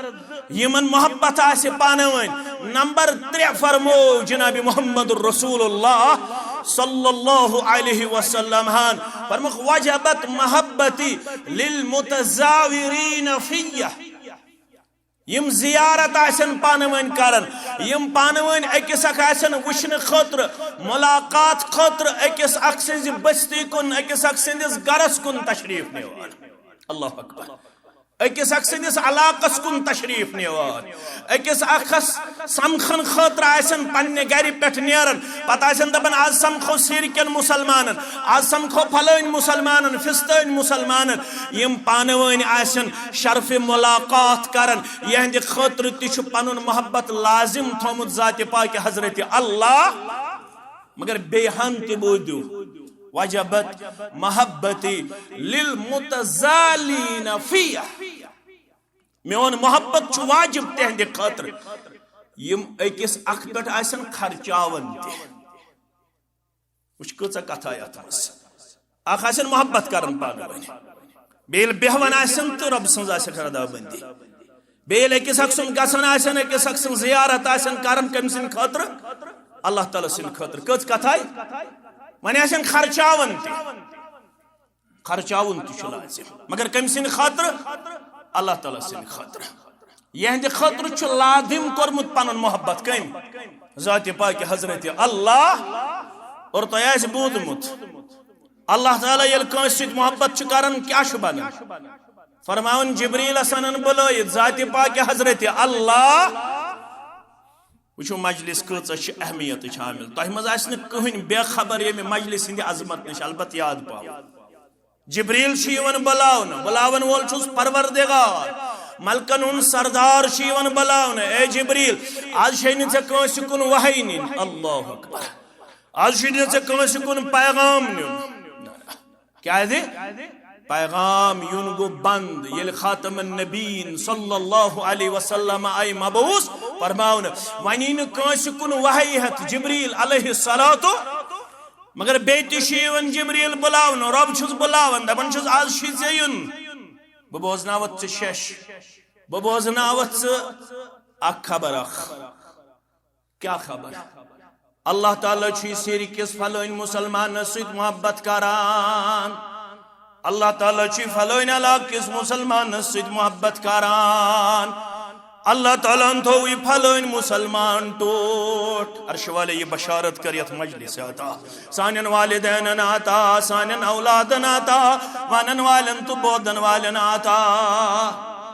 یِمن محبت آسہِ پانہٕ وٲنۍ۔ نمبر ترٛےٚ فرموو جناب محمد رسول اللہ صلی اللہ علیہ وسلم ہن، فرمووُکھ، "وجبت محبتی للمتزاورین فیہ"۔ یِم زیارت آسن پانہٕ ؤنۍ کران، یِم پانہٕ ؤنۍ أکِس اکھ آسن وٕچھنہٕ خٲطرٕ، ملاقات خٲطرٕ، أکِس اکھ سٕنٛزِ بستی کُن، أکِس اکھ سٕنٛدِس گرس کُن تشریف نِوان۔ اللہ اکبر۔ أکِس اکھ سٕنٛدِس علاقس کُن تشریف نِوان، أکِس اکھس سمکھن خٲطرٕ آسن پننہِ گرِ پٮ۪ٹھ نیران، پتہٕ آسن دپان، "از سمکھو سیرکٮ۪ن مسلمانن، از سمکھو پھلٲنۍ مسلمانن، فستٲنۍ مسلمانن۔" یِم پانہٕ ؤنۍ آسن شرف ملاقات کران، یہندِ خٲطرٕ تہِ چھُ پنُن محبت لازم تھومُت ذاتِ پاکِ حضرت اللہ۔ مگر بیٚیہِ ہن تہِ بوٗزِو، "وجبت محبتی للمتزالین فیہ"۔ میون محبت چھُ واجب تِہنٛدِ خٲطرٕ، یِم أکِس اکھ پٮ۪ٹھ آسن خرچاوان تہِ۔ وٕچھ، کۭژاہ کتھا یتھ منٛز۔ اکھ آسن محبت کران پانہٕ ؤنۍ، بیٚیہِ ییٚلہِ بیہوان آسن تہٕ رۄب سٕنٛز آسٮ۪کھ رضا بندی، بیٚیہِ ییٚلہِ أکِس اکھ سُنٛد گژھان آسن، أکِس اکھ سٕنٛز زیارت آسن کران، کٔمۍ سٕنٛدِ خٲطرٕ؟ اللہ تعالیٰ سٕنٛدِ خٲطرٕ۔ کٔژ کتھا؟ وۄنۍ آسن خرچاوان تہِ، خرچاوُن تہِ چھُ لازم، مگر کٔمۍ سٕنٛدِ خٲطرٕ؟ اللہ تعالیٰ سٕنٛدِ خٲطرٕ۔ یہندِ خٲطرٕ چھُ لازم کوٚرمُت پنُن محبت۔ کٔمۍ؟ ذاتِ پاکِ حضرت اللہ۔ اور تۄہہِ آسہِ بوٗزمُت، اللہ تعالیٰ ییٚلہِ کٲنٛسہِ سۭتۍ محبت چھُ کران، کیٛاہ چھُ بنان؟ فرماوان، جبریٖلس انان بُلٲیِتھ، ذاتِ پاکِ حضرت اللہ۔ وٕچھِو، مجلس کۭژاہ چھِ اہمیتٕچ حامل۔ تۄہہِ منٛز آسہِ نہٕ کٕہٕنۍ بے خبر ییٚمہِ مجلس ہٕنٛدِ عظمت نِش، البتہ یاد پاوو۔ جبریل چھُ یِوان بُلاونہٕ، بُلاون وول چھُس پروردگار، ملکن ہُنٛد سردار چھُ یِوان بُلاونہٕ، "اے جبریل، از چھے نہٕ ژےٚ کٲنٛسہِ کُن وحی نِنۍ۔" اللہ اکبر۔ "از چھُے نہٕ ژےٚ کٲنٛسہِ کُن پیغام نیُن۔" کیازِ؟ پیغام یُن گوٚو بند۔ ییٚلہِ خاتم النبیین صلی اللہ علیہ وسلم آیہِ مبعوث، فرماونہٕ، وۄنۍ یی نہٕ کٲنٛسہِ کُن وحی ہٮ۪تھ۔ جبریل علیہ الصلوۃ مگر بیٚیہِ تہِ چھُ یِوان جبریل بُلاونہٕ، رۄب چھُس بُلاوان، دَپان چھُس، "از چھُے ژےٚ یُن، بہٕ بوزناوَتھ ژٕ شیٚش، بہٕ بوزناوَتھ ژٕ اکھ خبر اکھ۔" کیٛاہ خبر؟ اللہ تعالیٰ چھُے سیرِ کِس فلٲنۍ مُسلمانَس سۭتۍ محبت کران۔ اللہ تعالیٰ چھُے فلٲنۍ علاقہٕ کِس مُسلمانَس سۭتۍ محبت کران۔ اللہ تعالیٰ ہن تھوو یہِ فلٲنۍ مُسلمان ٹوٹھ۔ عرش والے، یہِ بشارت کر یتھ مجلس عطا، سانٮ۪ن والدینن عطا، سانٮ۪ن اولادن عطا، ونن والٮ۪ن تہٕ بوزن والٮ۪ن عطا۔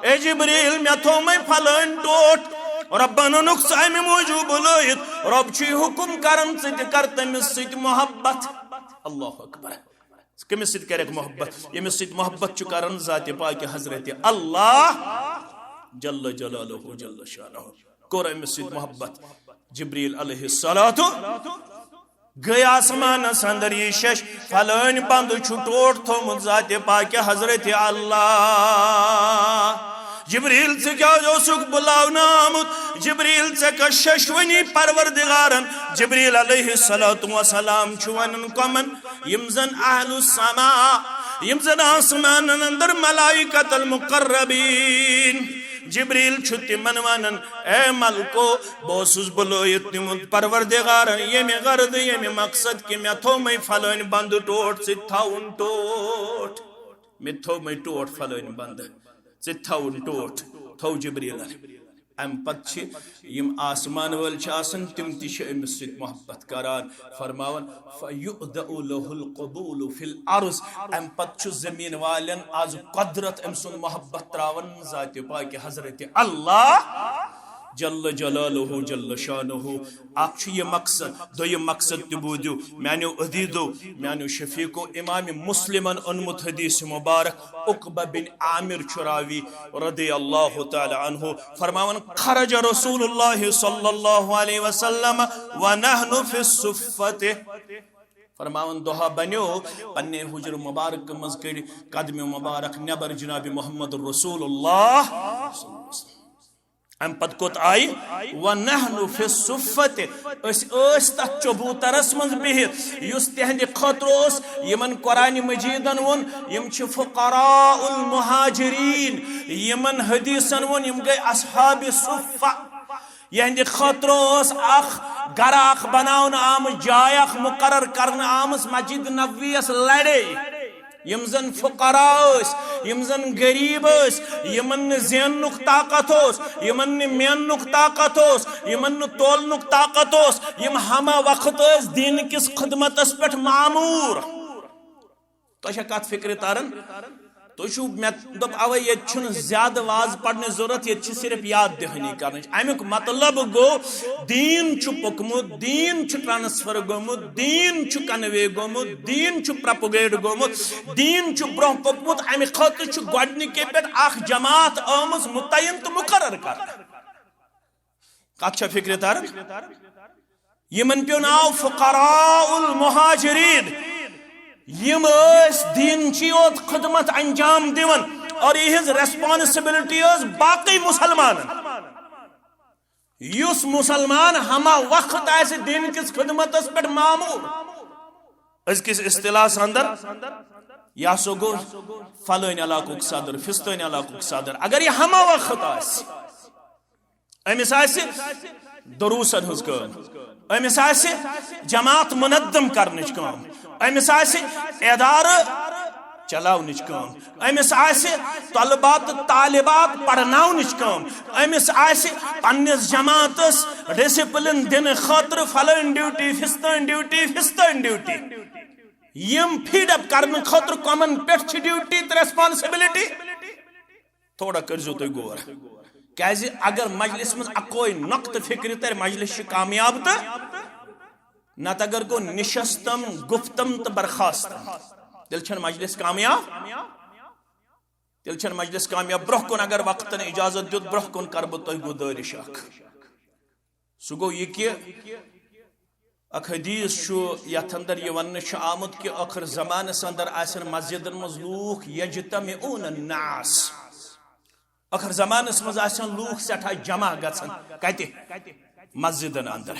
اے جبریل، مےٚ تھوو مے فلٲنۍ ٹوٹھ۔ رۄبن اوٚنُکھ ژٕ امہِ موٗجوٗب بُلٲیِتھ۔ رۄب چھُے حُکم کران، ژٕ تہِ کر تٔمِس سۭتۍ محبت۔ اللہ اکبر۔ کٔمِس سۭتۍ کرکھ محبت؟ ییٚمِس سۭتۍ محبت چھُ کران ذاتِ پاکِ حضرت اللہ جل جلالہ جل شانہ۔ کوٚر أمِس سۭتۍ محبت۔ جبریل علیہ الصلوۃ گٔے آسمانس اندر، یہِ شش فلٲنۍ بندٕ چھُ ٹوٹھ تھوٚومُت ذاتِ پاکِ حضرت اللہ۔ جبریل، ژٕ کیٛازِ اوسُکھ بُلاونہٕ آمُت؟ جبریل، ژےٚ کۄس ششوٕنی پروردگارن؟ جبریل علیہ الصلوۃ والسلام چھُ ونان کمن؟ یِم زن اہل السماء، یِم زن آسمانن اندر ملائکۃ المقربین۔ جبریل چھُ تِمن ونان، اے ملکو، بہٕ اوسُس بُلٲیِتھ نیوٗمُت پروردگارن ییٚمہِ غرضہٕ، ییٚمہِ مقصد کہِ مےٚ تھوٚو مے فلٲنۍ بندٕ ٹوٹھ، ژٕ تہِ تھاوُن ٹوٹھ۔ مےٚ تہِ تھوٚو مے ٹوٹھ فلٲنۍ بندٕ، ژٕ تہِ تھاوُن ٹوٹھ، تھوٚو جبریلن۔ امہِ پتہٕ چھِ یِم آسمان وٲلۍ چھِ آسان، تِم تہِ چھِ أمِس سۭتۍ محبت کران، فرماوان، "فیؤدأ لہ القبول فی الارض"۔ امہِ پتہٕ چھُ زمین والٮ۪ن از قدرت أمۍ سُنٛد محبت تراوان ذاتِ پاکِ حضرت اللہ جل جلالہ جل شانہ۔ اکھ چھُ یہِ مقصد، دوٚیِم مقصد تہِ بوٗزِو میانیو عزیزو، میانیو شفیقو، امام مسلمن اوٚنمُت حدیث مبارک۔ عقبہ بن عامر چھُ راوی رضی اللہ تعالی عنہ، فرماوان، خرج رسول اللہ صلی اللہ علیہ وسلم ونحن فی الصفۃ۔ فرماوان، دۄہا بنیو پننہِ حجر مبارک منٛز، کٔڑۍ قدم مبارک نٮ۪بر جناب محمد رسول اللہ۔ امہِ پتہٕ کوٚت آیہِ؟ ونحن فی الصفۃ۔ أسۍ ٲسۍ تتھ چبوترس منٛز بِہِتھ یُس تِہنٛدِ خٲطرٕ اوس۔ یِمن قرآن مجیدن ووٚن، یِم چھِ فقراء المہاجرین۔ یِمن حدیثن ووٚن، یِم گٔے اصحاب صفہ۔ یِہنٛدِ خٲطرٕ اوس اکھ گرٕ اکھ بناونہٕ آمٕژ، جاے اکھ مقرر کرنہٕ آمٕژ مسجد نبویس لڑے۔ یِم زن فقراء ٲسۍ، یِم زن غریب ٲسۍ، یِمن نہٕ زیننُک طاقت اوس، یِمن نہٕ میننُک طاقت اوس، یِمن نہٕ تولنُک طاقت اوس، یِم ہمہ وقت ٲسۍ دین کِس خدمتس پٮ۪ٹھ معمور۔ تۄہہِ چھا کتھ فکرِ تران؟ تُہۍ چھِو، مےٚ دوٚپ اوے، ییٚتہِ چھُنہٕ زیادٕ واز پرنٕچ ضروٗرت، ییٚتہِ چھِ صرف یاد دہٲنی کرنٕچ۔ امیُک مطلب گوٚو، دین چھُ پوٚکمُت، دین چھُ ٹرانسفر گوٚمُت، دین چھُ کنوے گوٚمُت، دین چھُ پروپگیٹ گوٚمُت، دین چھُ برونٛہہ پوٚکمُت۔ امہِ خٲطرٕ چھُ گۄڈنِکے پٮ۪ٹھ اکھ جماعت آمٕژ متعین تہٕ مقرر کرنہٕ۔ کتھ چھا فکرِ تران؟ یِمن پیوٚو ناو فقراء المہاجرین۔ یِم ٲسۍ دینچی یوت خدمت انجام دِوان اور یِہنٛز ریسپانسبلٹی ٲس باقٕے مسلمانن۔ یُس مسلمان ہمہ وقت آسہِ دین کِس خدمتس پٮ۪ٹھ معمور، أزکِس اصطلاحس اندر، یہِ ہسا گوٚو فلٲنۍ علاقُک صدر، فستٲنۍ علاقُک صدر۔ اگر یہِ ہمہ وقت آسہِ، أمِس آسہِ دروسن ہٕنٛز کٲم، أمِس آسہِ جماعت منظم کرنٕچ کٲم، أمِس آسہِ ادارٕ چلاونٕچ کٲم، أمِس آسہِ طلبہ تہٕ طالبات پرناونٕچ کٲم، أمِس آسہِ پننِس جماعتس ڈسپلن دِنہٕ خٲطرٕ فلٲنۍ ڈیوٹی، فستٲنۍ ڈیوٹی، فستٲنۍ ڈیوٹی۔ یِم فیڈ اپ کرنہٕ خٲطرٕ کمن پٮ۪ٹھ چھِ ڈیوٹی تہٕ ریسپانسبلٹی؟ تھوڑا کٔرزیو تُہۍ غور۔ کیازِ اگر مجلس منٛز اکوے نۄقطہٕ فکرِ ترِ، مجلس چھِ کامیاب تہٕ نتہٕ اگر گوٚو نشستم، گفتم تہٕ برخاستم، تیٚلہِ چھَنہٕ مجلس کامیاب۔ تیٚلہِ چھَنہٕ مجلس کامیاب۔ برونٛہہ کُن اگر وقتن اجازت دیُت، برونٛہہ کُن کرٕ بہٕ تۄہہِ گُزٲرِش اکھ۔ سُہ گوٚو یہِ کہِ اکھ حدیث چھُ یتھ اندر یہِ وننہٕ چھُ آمُت کہِ ٲخر زمانس اندر آسن مسجدن منٛز لوٗکھ، یجتمعون الناس۔ ٲخر زمانس منٛز آسن لوٗکھ سٮ۪ٹھاہ جمع گژھان۔ کتہِ؟ مسجدن اندر۔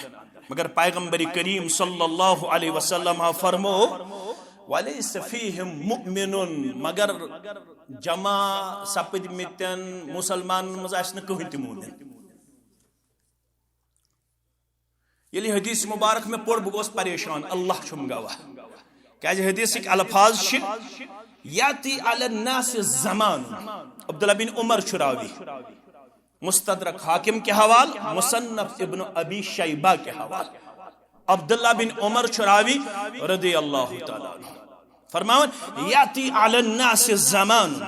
مگر پیغمبر کریم صلی اللہ علیہ وسلم ہا فرمو، ولیس فیہم مؤمن، مگر جمع سپدمتن مسلمانن منٛز آسہِ نہٕ کٕہٕنۍ تہِ مومن۔ ییٚلہِ حدیث مبارک مےٚ پوٚر، بہٕ گوس پریشان، اللہ چھُم گواہ۔ کیازِ حدیثٕکۍ الفاظ چھِ، یاتی علی الناس زمان۔ عبداللہ بن عمر چھُ راوی۔ مستدرک حاکم کے حوال، مصنف ابن ابی شیبہ کے حوال۔ عبداللہ بن عمر چھُ راوی رضی اللہ تعالیٰ عنہ۔ فرماوان، یاتی علی الناس زمان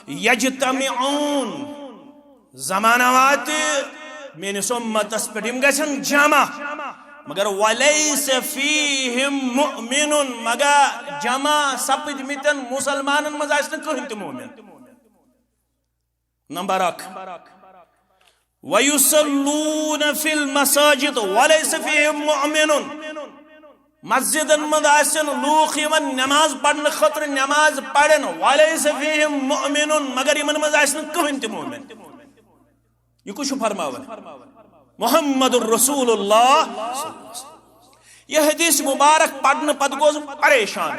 یجتمعون، زمانہ واتہِ میٲنِس اُمتس پٮ۪ٹھ، یِم گژھن جمع، مگر ولیس فیہم مؤمن، مگر جمع سپٕدمٕتٮ۪ن مسلمانن منٛز آسہِ نہٕ کٕہٕنۍ تہِ مؤمن۔ نمبر اکھ، ویصلون فی المساجد ولیس فیہم مؤمن۔ مسجدن منٛز آسن لوٗکھ یِوان نماز پرنہٕ خٲطرٕ، نماز پرن، ولیس فیہم مؤمن، مگر یِمن منٛز آسہِ نہٕ کٕہٕنۍ تہِ مؤمن۔ یہِ کُس چھُ فرماوان؟ محمد رسول اللہ۔ یہِ حدیث مبارک پرنہٕ پتہٕ گوس بہٕ پریشان۔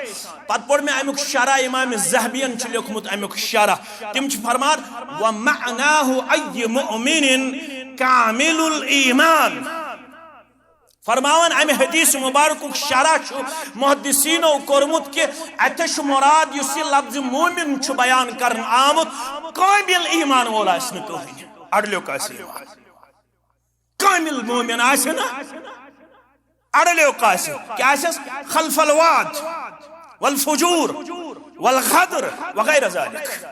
پتہٕ پوٚر مےٚ امیُک شرح، امام ذہبین چھُ لیوٚکھمُت امیُک شرح۔ تِم چھِ فرمان، ومعناہ ای مؤمن کامل الایمان۔ فرماوان، امہِ حدیث مبارکُک شرح چھُ محدثینو کوٚرمُت کہِ اتہِ چھُ مراد، یُس یہِ لفظ مومن چھُ بیان کرنہٕ آمُت، کامل ایمان وول آسہِ نہٕ کٕہٕنۍ، اڑلیوک آسہِ ایمان۔ کامل مومن آسہِ نہٕ اڑلیوک آسہِ، کیٛاہ آسٮ۪س؟ خلف الوعد والفجور والغدر وغیر ذلک۔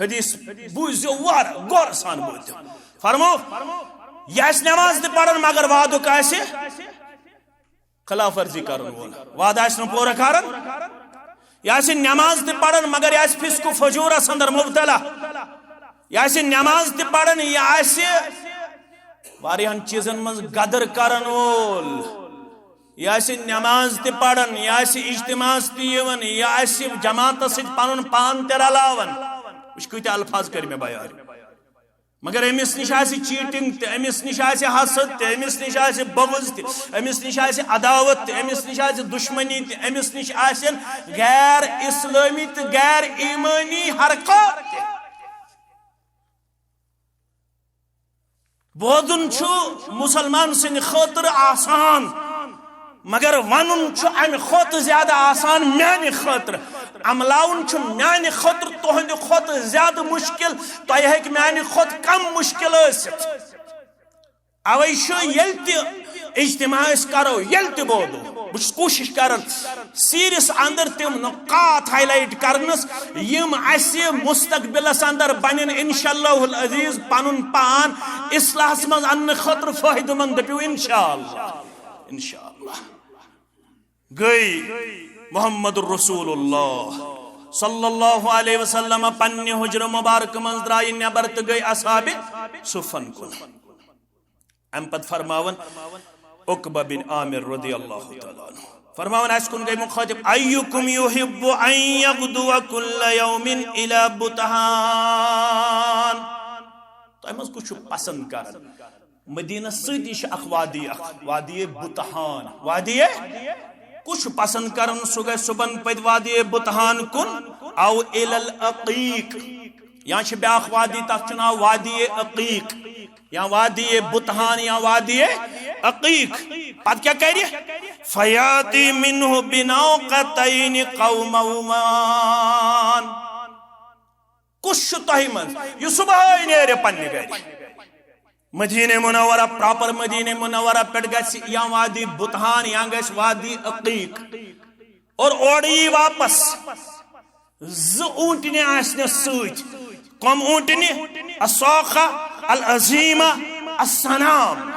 حدیث بوٗزِو وارٕ غورٕ سان بوٗزِو۔ فرمو، یہِ آسہِ نماز تہِ پران مگر وعدُک آسہِ خلاف ورزی کرن وول، وعدٕ آسہِ نہٕ پوٗرٕ کران۔ یہِ آسہِ نماز تہِ پران مگر یہِ آسہِ فسق و فجورس اندر مبتلا۔ یہِ آسہِ نماز تہِ پران، یہِ آسہِ واریاہن چیٖزن منٛز غدر کرن وول۔ یہِ آسہِ نماز تہِ پران، یہِ آسہِ اجتماعس تہِ یِوان، یہِ آسہِ جماعتس سۭتۍ پنُن پان تہِ رلاوان۔ وٕچھ، کۭتیاہ الفاظ کٔرۍ مےٚ بیان۔ مگر أمِس نِش آسہِ چیٹنگ تہِ، أمِس نِش آسہِ حسد تہِ، أمِس نِش آسہِ بغض تہِ، أمِس نِش آسہِ عداوت تہِ، أمِس نِش آسہِ دشمنی تہِ، أمِس نِش آسن غیر اسلٲمی تہٕ غیر ایمٲنی حرکات تہِ۔ بوزُن چھُ مسلمان سٕنٛدِ خٲطرٕ آسان، مگر ونُن چھُ امہِ کھۄتہٕ زیادٕ آسان میانہِ خٲطرٕ۔ عملاوُن چھُ میانہِ خٲطرٕ تُہنٛدِ کھۄتہٕ زیادٕ مُشکِل، تۄہہِ ہیٚکہِ میانہِ کھۄتہٕ کم مُشکِل ٲسِتھ۔ اوے چھُ ییٚلہِ تہِ اجتماع أسۍ کرو، ییٚلہِ تہِ بولو، بہٕ چھُس کوٗشِش کران سیٖریس اندر تِم نقاط ہائی لائٹ کرنس، یِم اسہِ مستقبلس اندر بنن انشاءاللہ العزیز پنُن پان اصلاحس منٛز اننہٕ خٲطرٕ فٲیدٕ مند۔ دٔپِو انشاءاللہ، انشاءاللہ۔ گٔے محمد رسول اللہ صلی اللہ علیہ وسلم پننہِ حجرٕ مبارکہٕ منٛز درٛایہِ نٮ۪بر تہٕ گٔے اصحاب صفن کُن۔ امہِ پتہٕ فرماوان عقبہ بن عامر رضی اللہ تعالیٰ عنہ، فرماوان اسہِ کُن گٔے مخاطب، ایکم یحب ان یغدو کل یوم الی بطحان، تۄہہِ منٛز کُس چھُ پسند کران؟ مدینس سۭتی چھِ اکھ وادی، اکھ وادی بطحان، وادی کُس چھُ پسند کران سُہ گژھِ صبحن پتۍ وادی بطحان کُن، او الی العقیق، یا چھِ بیاکھ وادی، تتھ چھُ ناو وادی عقیق، یا وادی بطحان یا وادی عقیق۔ پتہٕ کیٛاہ کرِ؟ فیاتی منہ بناقتین قومومان۔ کُس چھُ تۄہہِ منٛز یُس صبحٲے نیرِ پننہِ گرِ؟ مدینہ منورہ، پراپر مدینہ منورہ پٮ۪ٹھ گژھِ یا وادی بطحان یا گژھِ وادی عقیق، اور اورٕ یی واپس۔ زٕ اوٗنٹنہِ آسنس سۭتۍ۔ کۄم اوٗنٹنہِ؟ الصاخہ، العظیمہ، السنام۔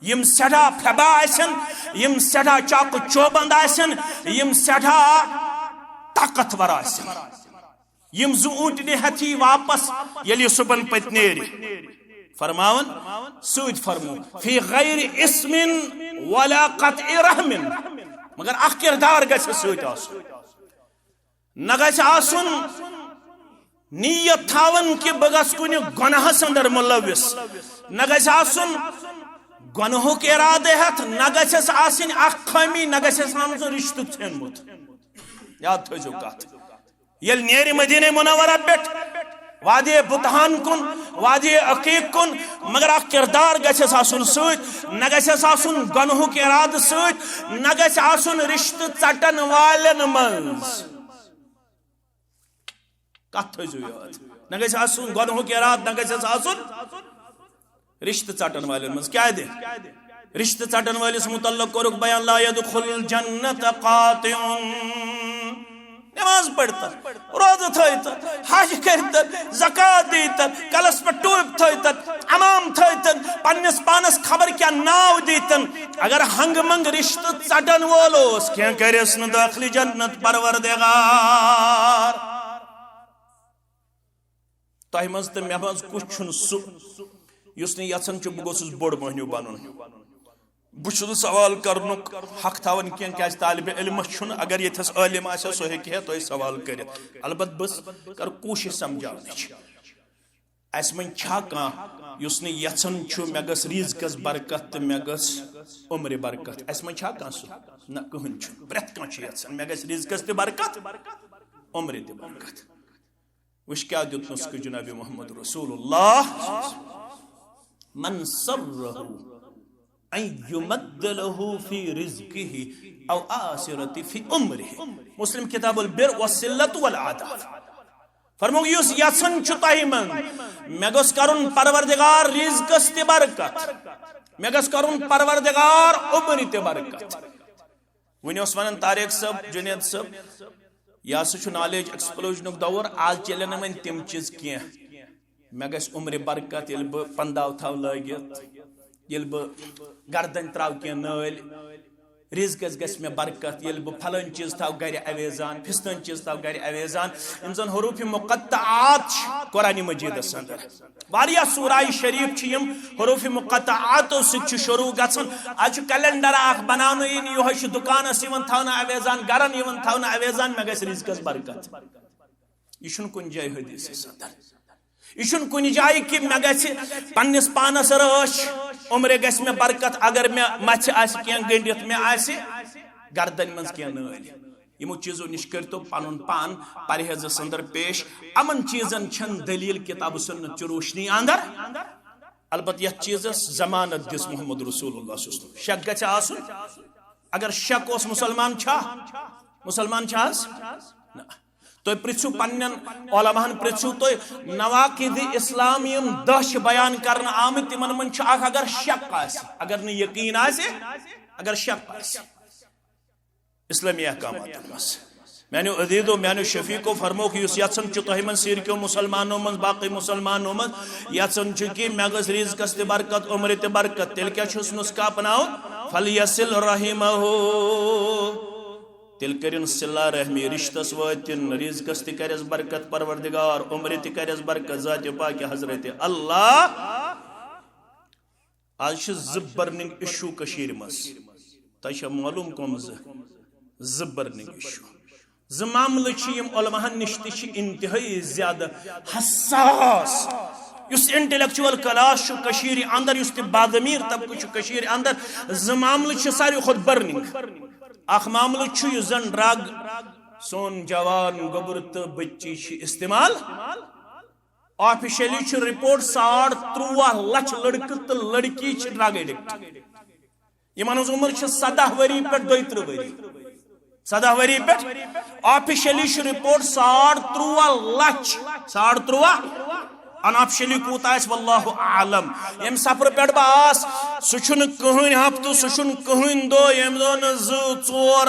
یِم سٮ۪ٹھاہ پھبہ آسن، یِم سٮ۪ٹھاہ چاکہٕ چوبند آسن، یِم سٮ۪ٹھاہ طاقتور آسن۔ یِم زٕ اوٗنٹنہِ ہٮ۪تھ یی واپس، ییٚلہِ یہِ صبحن پٔتۍ نیرِ۔ فرماوان سۭتۍ فرمو، فی غیر اسم ولا قطع رحم، مگر اکھ کردار گژھِ سۭتۍ آسُن۔ نہ گژھِ آسُن نیت تھاوان کہِ بہٕ گژھٕ کُنہِ گۄناہس اندر ملوث، نہ گژھِ آسُن گۄنہُک ارادٕ ہٮ۪تھ، نہ گژھٮ۪س آسٕنۍ اکھ خٲمی، نہ گژھٮ۪س آسُن رشتہٕ ژھینمُت۔ یاد تھٲیزیو کتھ، ییٚلہِ نیرِ مدینہ منورہ پٮ۪ٹھ وادی بطحان کُن، وادی عقیق کُن، مگر اکھ کردار گژھٮ۪س آسُن سۭتۍ، نہ گژھٮ۪س آسُن گۄنہُک ارادٕ سۭتۍ، نہ گژھِ آسُن رشتہٕ ژٹن والٮ۪ن منٛز۔ کتھ تھٲیزیو یاد۔ نہ گژھِ آسُن گۄنہُک ارادٕ، نہ گژھٮ۪س آسُن رشتہٕ ژٹن والٮ۪ن منٛز۔ کیٛاہ دِ؟ رشتہٕ ژٹن وٲلِس متعلق کوٚرُکھ بیان، لا یدخل الجنت قاطع۔ نماز پٔرتن، روزٕ تھٲوتن، حج کٔرتن، زکوٰۃ دیتن، کلس پٮ۪ٹھ ٹوپۍ تھٲوتن، عمام تھٲوتن، پننِس پانس خبر کیٛاہ ناو دیتن، اگر ہنگہٕ منگہٕ رشتہٕ ژٹن وول اوس، کینٛہہ کرٮ۪س نہٕ دٲخلِ جنت پروردگار۔ تۄہہِ منٛز تہٕ مےٚ منٛز کُس چھُنہٕ سُہ یُس نہٕ یژھان چھُ بہٕ گوٚژھُس بوٚڑ مٔہنیوٗ بنُن؟ بہٕ چھُس نہٕ سوال کرنُک حق تھاوان کینٛہہ، کیازِ طالبِ علمس چھُنہٕ، اگر ییٚتھس عٲلِم آسہِ ہا، سُہ ہیٚکہِ ہا تۄہہِ سوال کٔرِتھ۔ البتہٕ بہٕ کرٕ کوٗشِش سمجھاونٕچ۔ اسہِ منٛز چھا کانٛہہ یُس نہٕ یژھان چھُ مےٚ گٔژھ رزقس برکت تہٕ مےٚ گٔژھ عمرِ برکت؟ اسہِ منٛز چھا کانٛہہ سُہ؟ نہ، کٕہٕنۍ چھُنہٕ۔ پرٛٮ۪تھ کانٛہہ چھُ یژھان مےٚ گژھِ رزقس تہِ برکت، عمرِ تہِ برکت۔ وٕچھ کیٛاہ دیُت نسخہٕ جناب محمد رسول اللہ، من سرہ ان یمد لہ فی رزقہ او آثرت فی عمرہ۔ مسلم کتاب البر والصلۃ والآداب۔ فرموو، یُس یژھان چھُ تۄہہِ منٛز مےٚ گوٚژھ کرُن پروردگار رزقس تہِ برکت، مےٚ گژھِ کرُن پروردگار عمرِ تہِ برکت۔ وۄنۍ اوس ونان طارق صٲب، جنید صٲب، یہِ ہسا چھُ نالیج ایکسپلوجنُک دور، آز چلن نہٕ وۄنۍ تِم چیٖز کینٛہہ۔ مےٚ گژھِ عمرِ برکت ییٚلہِ بہٕ پنداو تھاو لٲگِتھ، ییٚلہِ بہٕ گردن تراو کینٛہہ نٲلۍ، رزقس گژھِ مےٚ برکت ییٚلہِ بہٕ پھلٲنۍ چیٖز تھاو گرِ اویزان، فستٲنۍ چیٖز تھاو گرِ اویزان۔ یِم زن حروف مقطعات چھِ قرآن مجیدس اندر، واریاہ سورہ شریف چھِ یِم حروف مقطعاتو سۭتۍ چھِ شروع گژھان۔ از چھُ کیلنڈر اکھ بناونہٕ یِوان، یِہوٚے چھُ دُکانس یِوان تھاونہٕ اویزان، گرن یِوان تھاونہٕ اویزان، مےٚ گژھِ رزقس برکت۔ یہِ چھُنہٕ کُنہِ جایہِ حدیثس اندر، یہِ چھُنہٕ کُنہِ جایہِ کہِ مےٚ گژھِ پننِس پانس رٲچھ، عمرِ گژھِ مےٚ برکت اگر مےٚ مژھِ آسہِ کینٛہہ گٔنڈِتھ، مےٚ آسہِ گردنہِ منٛز کینٛہہ نٲلۍ۔ یِمو چیٖزو نِش کٔرۍتو پنُن پان پرہیزس اندر پیش۔ یِمن چیٖزن چھَنہٕ دٔلیٖل کتاب و سنت چہِ روشنی اندر۔ البتہ یتھ چیٖزس ضمانت دِژ محمد رسول اللہ صلی اللہ علیہ وسلم۔ شک گژھِ آسُن، اگر شک اوس، مسلمان چھا؟ مسلمان چھا حظ؟ نہ۔ تُہۍ پرٛژھِو پننٮ۪ن علماہن، پرٛژھِو تُہۍ نواقض اسلام، یِم دَہ چھِ بیان کرنہٕ آمٕتۍ، تِمن منٛز چھُ اکھ، اگر شک آسہِ، اگر نہٕ یقین آسہِ، اگر شک آسہِ اسلامی احکاماتن منٛز۔ میانیو عزیزو، میانیو شفیقو، فرموکھ، یُس یژھان چھُ تۄہہِ منٛز سیٖرکیو مسلمانو منٛز، باقٕے مسلمانو منٛز یژھان چھُ کہِ مےٚ گٔژھ رزقس تہِ برکت، عمرِ تہِ برکت، تیٚلہِ کیٛاہ چھُس نُسخہٕ اپناوُن؟ فلیصل رحمہ۔ تیٚلہِ کٔرِن صلہ رحمی، رشتس وٲتِن، رزقس تہِ کرٮ۪س برکت پروردگار، عمرِ تہِ کرٮ۪س برکت ذاتِ پاکہِ حضرت اللہ۔ آز چھِ زٕ burning issue کٔشیٖرِ منٛز۔ تۄہہِ چھا معلوٗم کۄم زٕ؟ زٕ burning issue۔ زٕ معاملہٕ چھِ یِم علماہن نِش تہِ چھِ انتہٲئی زیادٕ حساس۔ یُس intellectual class چھُ کٔشیٖرِ اندر، یُس تہِ باضمیٖر طبقہٕ چھُ کٔشیٖرِ اندر، زٕ معاملہٕ چھِ ساروی کھۄتہٕ burning۔ اکھ معاملہٕ چھُ یُس زن drug سون جوان گوٚبُر تہٕ بچی چھِ استعمال۔ Officially چھُ report ساڑ ترٛواہ لچھ لڑکہٕ تہٕ لڑکی چھِ drug addict۔ یِمن ہٕنٛز عمر چھِ سداہ ؤری پٮ۪ٹھ دۄیہِ ترٕٛہ ؤری۔ سداہ ؤری پٮ۪ٹھ۔ Officially چھُ report ساڑ ترٛواہ لچھ، ساڑ ترٛواہ۔ Unofficially کوٗتاہ آسہِ، واللہ اعلم۔ ییٚمہِ سفرٕ پٮ۪ٹھ بہٕ آس، سُہ چھُنہٕ کٕہٕنۍ ہفتہٕ، سُہ چھُنہٕ کٕہٕنۍ دۄہ، ییٚمہِ دۄہ نہٕ زٕ ژور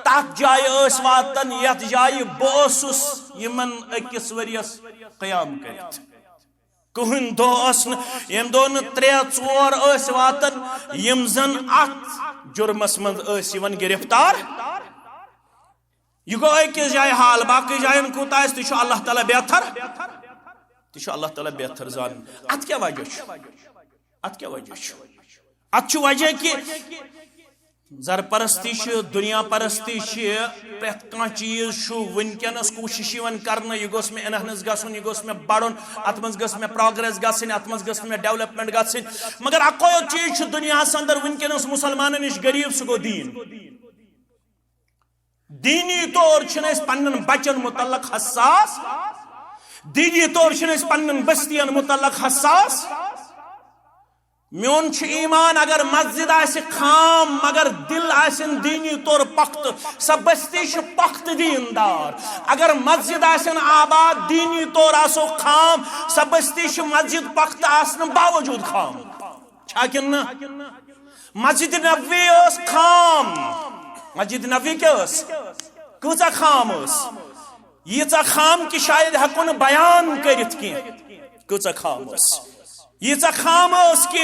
تتھ جایہِ ٲسۍ واتان، یتھ جایہِ بہٕ اوسُس یِمن أکِس ؤرِیس قیام کٔرِتھ۔ کٕہٕنۍ دۄہ اوس نہٕ، ییٚمہِ دۄہ نہٕ ترٛےٚ ژور ٲسۍ واتان، یِم زن اتھ جُرمس منٛز ٲسۍ یِوان گرفتار۔ یہِ گوٚو أکِس جایہِ حال، باقٕے جاین کوٗتاہ آسہِ، تہِ چھُ اللہ تعالیٰ بہتر، تہِ چھُ اللہ تعالیٰ بہتر زانان۔ اتھ کیٛاہ وجہ چھُ؟ اتھ کیٛاہ وجہ چھُ؟ اتھ چھُ وجہ کہِ زر پرستی چھِ، دنیا پرستی چھِ، پرٛٮ۪تھ کانٛہہ چیٖز چھُ وٕنکیٚنس کوٗشِش یِوان کرنہٕ، یہِ گوٚژھ مےٚ enhance گژھُن، یہِ گوٚژھ مےٚ بڑُن، اتھ منٛز گٔژھ مےٚ progress گژھٕنۍ، اتھ منٛز گٔژھ مےٚ development گژھٕنۍ۔ مگر اکوے یوت چیٖز چھُ دُنیاہس اندر وٕنکیٚنس مسلمانن نِش غریب، سُہ گوٚو دیٖن۔ دیٖنی طور چھِنہٕ أسۍ پننٮ۪ن بچن متعلق حساس، دیٖنی طور چھِنہٕ أسۍ پننٮ۪ن بستین متعلق حساس۔ میون چھُ ایمان، اگر مسجد آسہِ خام مگر دل آسن دیٖنی طور پختہٕ، سۄ بستی چھِ پختہٕ دیٖندار۔ اگر مسجد آسن آباد، دیٖنی طور آسو خام، سۄ بستی چھِ مسجد پختہٕ آسنہٕ باوجود خام۔ چھا کِنہٕ نہ؟ مسجد نبوی ٲس خام۔ مسجد نبوی کیٛاہ ٲس؟ کۭژاہ خام ٲس؟ ییٖژاہ خام کہِ شاید ہٮ۪کو نہٕ بیان کٔرِتھ کینٛہہ، کۭژاہ خام ٲس۔ ییٖژاہ خام ٲس کہِ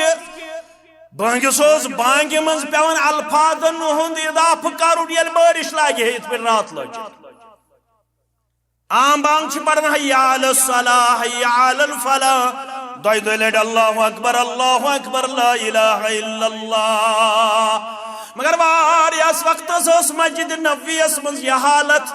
بانگہِ، سُہ اوس بانگہِ منٛز پٮ۪وان الفاظن ہُنٛد اضافہٕ کرُن، ییٚلہِ بٲرِش لاگہِ ہے یِتھ پٲٹھۍ راتھ لٲجِتھ۔ عام بانگ چھِ پران، حی علی الصلاح، حی علی الفلاح، دۄیہِ دۄیہِ لٹہِ اللہ اکبر، اللہ اکبر، لا الہ الا اللہ۔ مگر واریاہس وقتس ٲس مسجد نبویس منٛز یہِ حالت،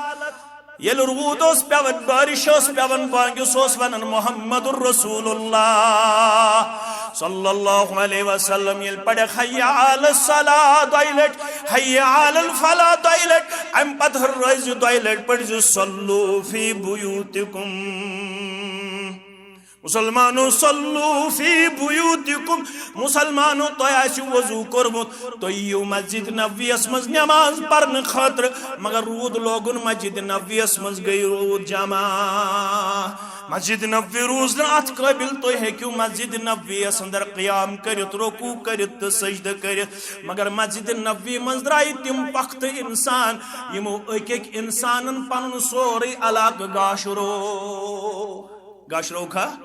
ییٚلہِ روٗد اوس پٮ۪وان، بارش ٲس پٮ۪وان، بانگہِ، سُہ اوس ونان محمد رسول اللہ صلی اللہ علیہ وسلم۔ ییٚلہِ پرکھ حی علی الصلاح دۄیہِ لٹہِ، حی علی الفلاح دۄیہِ لٹہِ، امہِ پتہٕ رٲزِ دۄیہِ لٹہِ پٔرزِ صلو فی بیوتکم۔ مسلمانو، صلو فی بیوتکم۔ مسلمانو، تۄہہِ آسِو وضو کوٚرمُت، تُہۍ یِیِو مسجد نبویس منٛز نماز پرنہٕ خٲطرٕ، مگر روٗد لوگُن مسجد نبویس منٛز، گٔے روٗد جمع۔ مسجد نبوی روٗز نہٕ اتھ قٲبل، تُہۍ ہیٚکِو مسجد نبویس اندر قیام کٔرِتھ، رکوع کٔرِتھ تہٕ سجدٕ کٔرِتھ، مگر مسجد نبوی منٛز درٛایہِ تِم پختہٕ انسان، یِمو أکۍ أکۍ انسانن پنُن سورُے علاقہٕ گاشرو۔ گاشرو کھا؟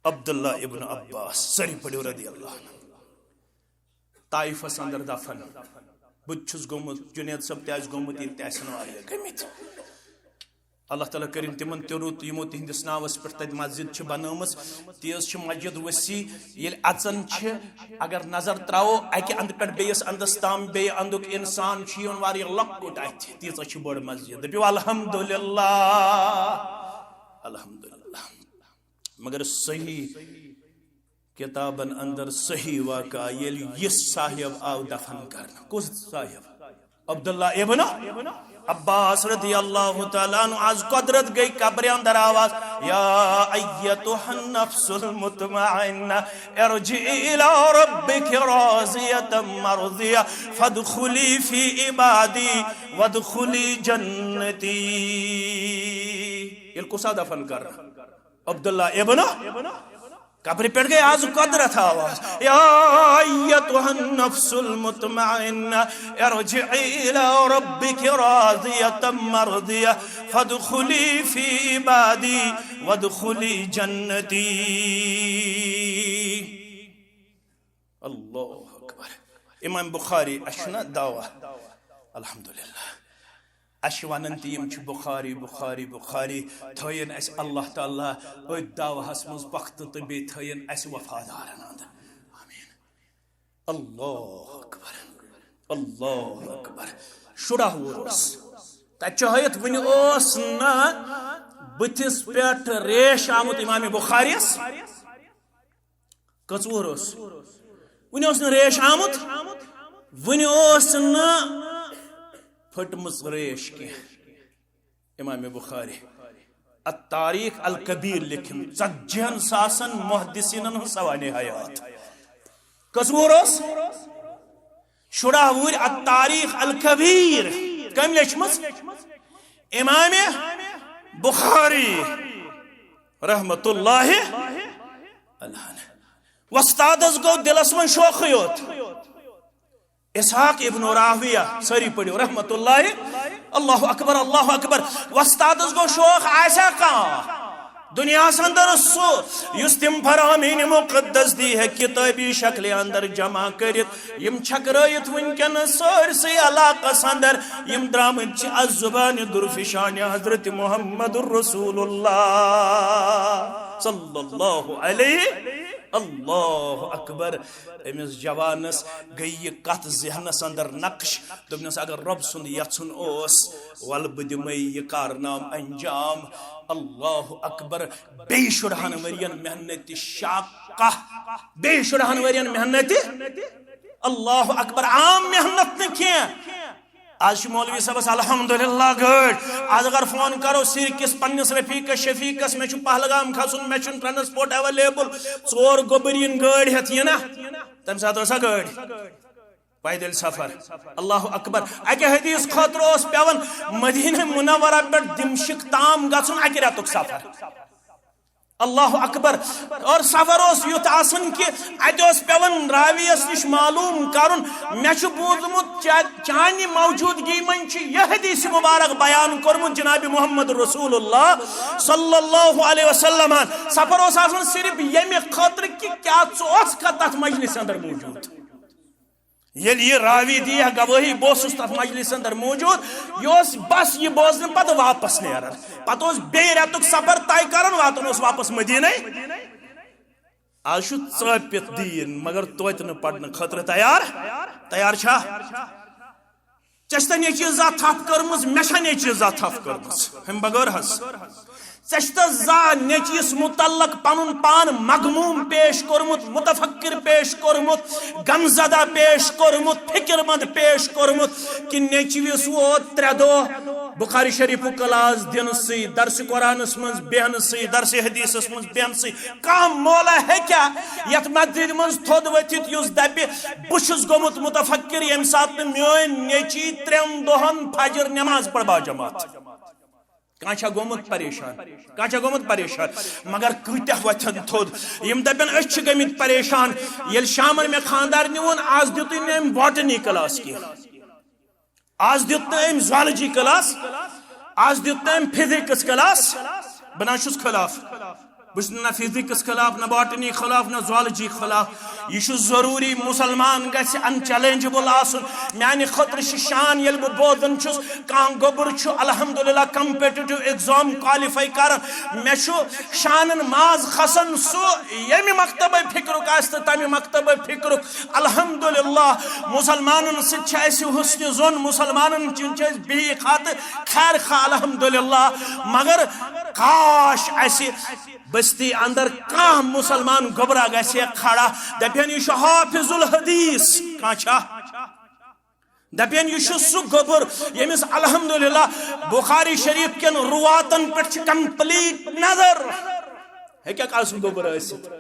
عبداللہ ابن عباس، سٲری پٔرِو رضی اللہ عنہ۔ طائفس اندر دفن۔ بہٕ تہِ چھُس گوٚمُت، جنید صٲب تہِ آسہِ گوٚمُت، ییٚتہِ تہِ آسن واریاہ گٔمٕتۍ۔ اللہ تعالیٰ کٔرِن تِمن تہِ رُت، یِمو تِہنٛدِس ناوس پٮ۪ٹھ تتہِ مسجد چھِ بنٲومٕژ۔ تیٖژ چھِ مسجد وسیع، ییٚلہِ اژان چھِ، اگر نظر تراوو اکہِ اندٕ پٮ۪ٹھ بیٚیِس اندس تام، بیٚیہِ اندُک انسان چھُ یِوان واریاہ لۄکُٹ اتھِ، تیٖژاہ چھِ بٔڑ مسجد۔ دٔپِو الحمدللہ، الحمدللہ۔ مگر صحیح کتابن اندر صحیح واقعہ، ییٚلہِ یہِ صاحب آو دفن کرنہٕ۔ کُس صاحب؟ عبداللہ ابن عباس رضی اللہ تعالیٰ عنہ۔ از قدرت گٔے قبرِ اندر آواز، يا أيتها النفس المطمئنة، ارجعي إلى ربك راضية مرضية، فادخلي في عبادي وادخلي جنتي. ییٚلہِ کُس آو دفن کرنہٕ؟ عبداللہ ابن قبرِ پٮ۪ٹھ گٔے آز قۄدرت آواز۔ يا أيتها النفس المطمئنة، ارجعي إلى ربك راضية مرضية، فادخلي في عبادي وادخلي جنتي۔ اللہ اکبر۔ امام بخاری، اَسہِ چھُنہ دعویٰ؟ الحمدللہ۔ اَسہِ چھِ وَنان تہِ یِم چھِ بخاری، بخاری، بخاری۔ تھٲیِن اَسہِ اللہ تعالیٰ أتھۍ دعوہَس منٛز پۄختہٕ تہٕ بیٚیہِ تھٲیِن اَسہِ وفادارَن اَنٛدٕ۔ آمین۔ اللہ اکبر، اللہ اکبر۔ شُراہ وُہُر اوس۔ تَتہِ چھُ ہٲیِتھ وُنہِ اوس نہٕ بٕتھِس پٮ۪ٹھ ریش آمُت امام بخاریَس۔ کٔژ وُہُر اوس؟ وُنہِ اوس نہٕ ریش آمُت، وُنہِ اوس نہٕ پھٔٹمٕژ ریش کینٛہہ۔ امام بخاری التاریخ الکبیر لیکھِن، ژتجی ہن ساسن محدثینن ہٕنٛز سوانح حیات۔ کٔژ وُہُر اوس؟ شُراہ وُہُر۔ التاریخ الکبیر کٔمۍ لیچھمٕژ؟ امام بخاری رحمت اللہ علیہ۔ وۄستادس گوٚو دِلس منٛز شوقٕے یوت۔ اسحاق ابن راہویہ، سٲری پٔرِو، رحمت اللہ۔ اللہ اکبر، اللہ اکبر۔ وۄستادس گوٚو شوق، آسیا کانٛہہ دُنیاہس اندر سُہ یُس تِم فرامین مقدس دی ہے کتابی شکلہِ اندر جمع کٔرِتھ، یِم چھکرٲیِتھ وٕنکیٚنس سٲرسٕے علاقس اندر، یِم درامٕتۍ چھِ از زبانِ درفشانِ حضرت محمد رسول اللہ صلی اللہ علیہ۔ اللہ اکبر۔ أمِس جوانس گٔے یہِ کتھ ذہنس اندر نقش، دوٚپنس، اگر رۄب سُنٛد یژھُن اوس، ولہٕ بہٕ دِمے یہِ کارنامہٕ انجام۔ اللہ اکبر۔ بیٚیہِ شُرہن ؤرین محنتِ شاقہ، بیٚیہِ شُرہن ؤرین محنتِ، اللہ اکبر، عام محنت نہٕ کینٛہہ۔ از چھُ مولوی صٲبس الحمدللہ گٲڑۍ۔ از اگر فون کرو سِرِ کِس پننِس رفیقس شفیقس، مےٚ چھُ پہلگام کھسُن، مےٚ چھُنہٕ ٹرانسپورٹ اویلیبل، ژور گوٚبُر یِن گٲڑۍ ہٮ۪تھ، یِنہ؟ تمہِ ساتہٕ ٲسا گٲڑۍ؟ پیدل سفر۔ اللہ اکبر۔ اکہِ حدیث خٲطرٕ اوس پٮ۪وان مدینہ منورہ پٮ۪ٹھ دمشق تام گژھُن اکہِ رٮ۪تُک سفر۔ اللہ اکبر۔ اور سفر اوس یُتھ آسان کہ اتہِ اوس پٮ۪وان راویس نِش معلوم کرُن، مےٚ چھُ بوٗزمُت چا-، چانہِ موجودگی منٛز چھُ یہِ حدیث مبارک بیان کوٚرمُت جناب محمد رسول اللہ صلی اللہ علیہ وسلم۔ سفر اوس آسان صرف ییٚمہِ خٲطرٕ کہ کیٛاہ ژٕ اوسکھا تتھ مجلس اندر موجود۔ ییٚلہِ یہِ راوی دی یا گوٲہی، بہٕ اوسُس تتھ مجلس اندر موجود، یہِ اوس بس یہِ بوزنہٕ پتہٕ واپس نیران۔ پتہٕ اوس بیٚیہِ رٮ۪تُک سفر طے کران، واتان اوس واپس مدینے۔ از چھُ ژٲپِتھ دیٖن، مگر توتہِ نہٕ پرنہٕ خٲطرٕ تیار۔ تیار چھا؟ ژےٚ چھےٚ نیٚچوِس زانٛہہ تھپھ کٔرمٕژ، مےٚ چھےٚ نیٚچوِس زانٛہہ تھپھ کٔرمٕژ، ہُمہِ بغٲر حظ۔ ژےٚ چھےٚ تس زانٛہہ نیٚچوِس متعلق پنُن پان مغموم پیش کوٚرمُت، متفکر پیش کوٚرمُت، غمزدہ پیش کوٚرمُت، فکر مند پیش کوٚرمُت، کہِ نیٚچوِس ووت ترٛےٚ دۄہ بخاری شریفُک کلاس دِنہٕ سٕے، درسِ قرآنس منٛز بیہنہٕ سٕے، درسِ حدیثس منٛز بیہنہٕ سٕے، کانٛہہ مولا ہیٚکیٛاہ یتھ مسجدِ منٛز تھوٚد ؤتھِتھ یُس دپہِ، بہٕ چھُس گوٚمُت متفکر ییٚمہِ ساتہٕ نہٕ میٲنۍ نیٚچی ترٛٮ۪ن دۄہن فجر نماز پٔر باجماعت؟ کانٛہہ چھا گوٚمُت پریشان؟ کانٛہہ چھا گوٚمُت پریشان؟ مگر کۭتیاہ وۄتھن تھوٚد، یِم دپن، أسۍ چھِ گٔمٕتۍ پریشان۔ ییٚلہِ شامن مےٚ خانٛدارنہِ ووٚن، از دیُتُے نہٕ أمۍ باٹنی کلاس کینٛہہ، از دیُت نہٕ أمۍ زالجی کلاس، از دیُت نہٕ أمۍ فزکس کلاس۔ بہٕ نہ چھُس خلاف، بہٕ چھُس نہ فزکس خلاف، نہ باٹنی خلاف، نہ زالجی خلاف۔ یہِ چھُ ضروٗری، مُسلمان گژھِ انچیلنجبل آسُن۔ میانہِ خٲطرٕ چھِ شان، ییٚلہِ بہٕ بوزان چھُس کانٛہہ گوٚبُر چھُ الحمدللہ کمپیٹیٹو ایگزام کوالیفائی کران۔ مےٚ چھُ شانن ماز کھسان سُہ، ییٚمہِ مکتبہٕ فکرُک آسہِ تہٕ تمہِ مکتبہٕ فکرُک۔ الحمدللہ، مسلمانن سۭتۍ چھِ اَسہِ حسنِ ظن، مسلمانن چھِ، چھِ أسۍ بِہِتھ خاطر خیر خواہ، الحمدللہ۔ مگر کاش اَسہِ بستی اندر کانٛہہ مسلمان گوٚبرا گژھِ ہے کھڑا، دپہِ ہن، یہِ چھُ حافظ الحدیث۔ کانٛہہ چھا؟ دپن، یہ چھُ سُہ گوٚبُر ییٚمِس الحمدللہ بخاری شریف کٮ۪ن رواتن پٮ۪ٹھ چھِ complete نظر۔ ہیٚکیٛاہ کانٛہہ سُہ گوٚبُر ٲسِتھ؟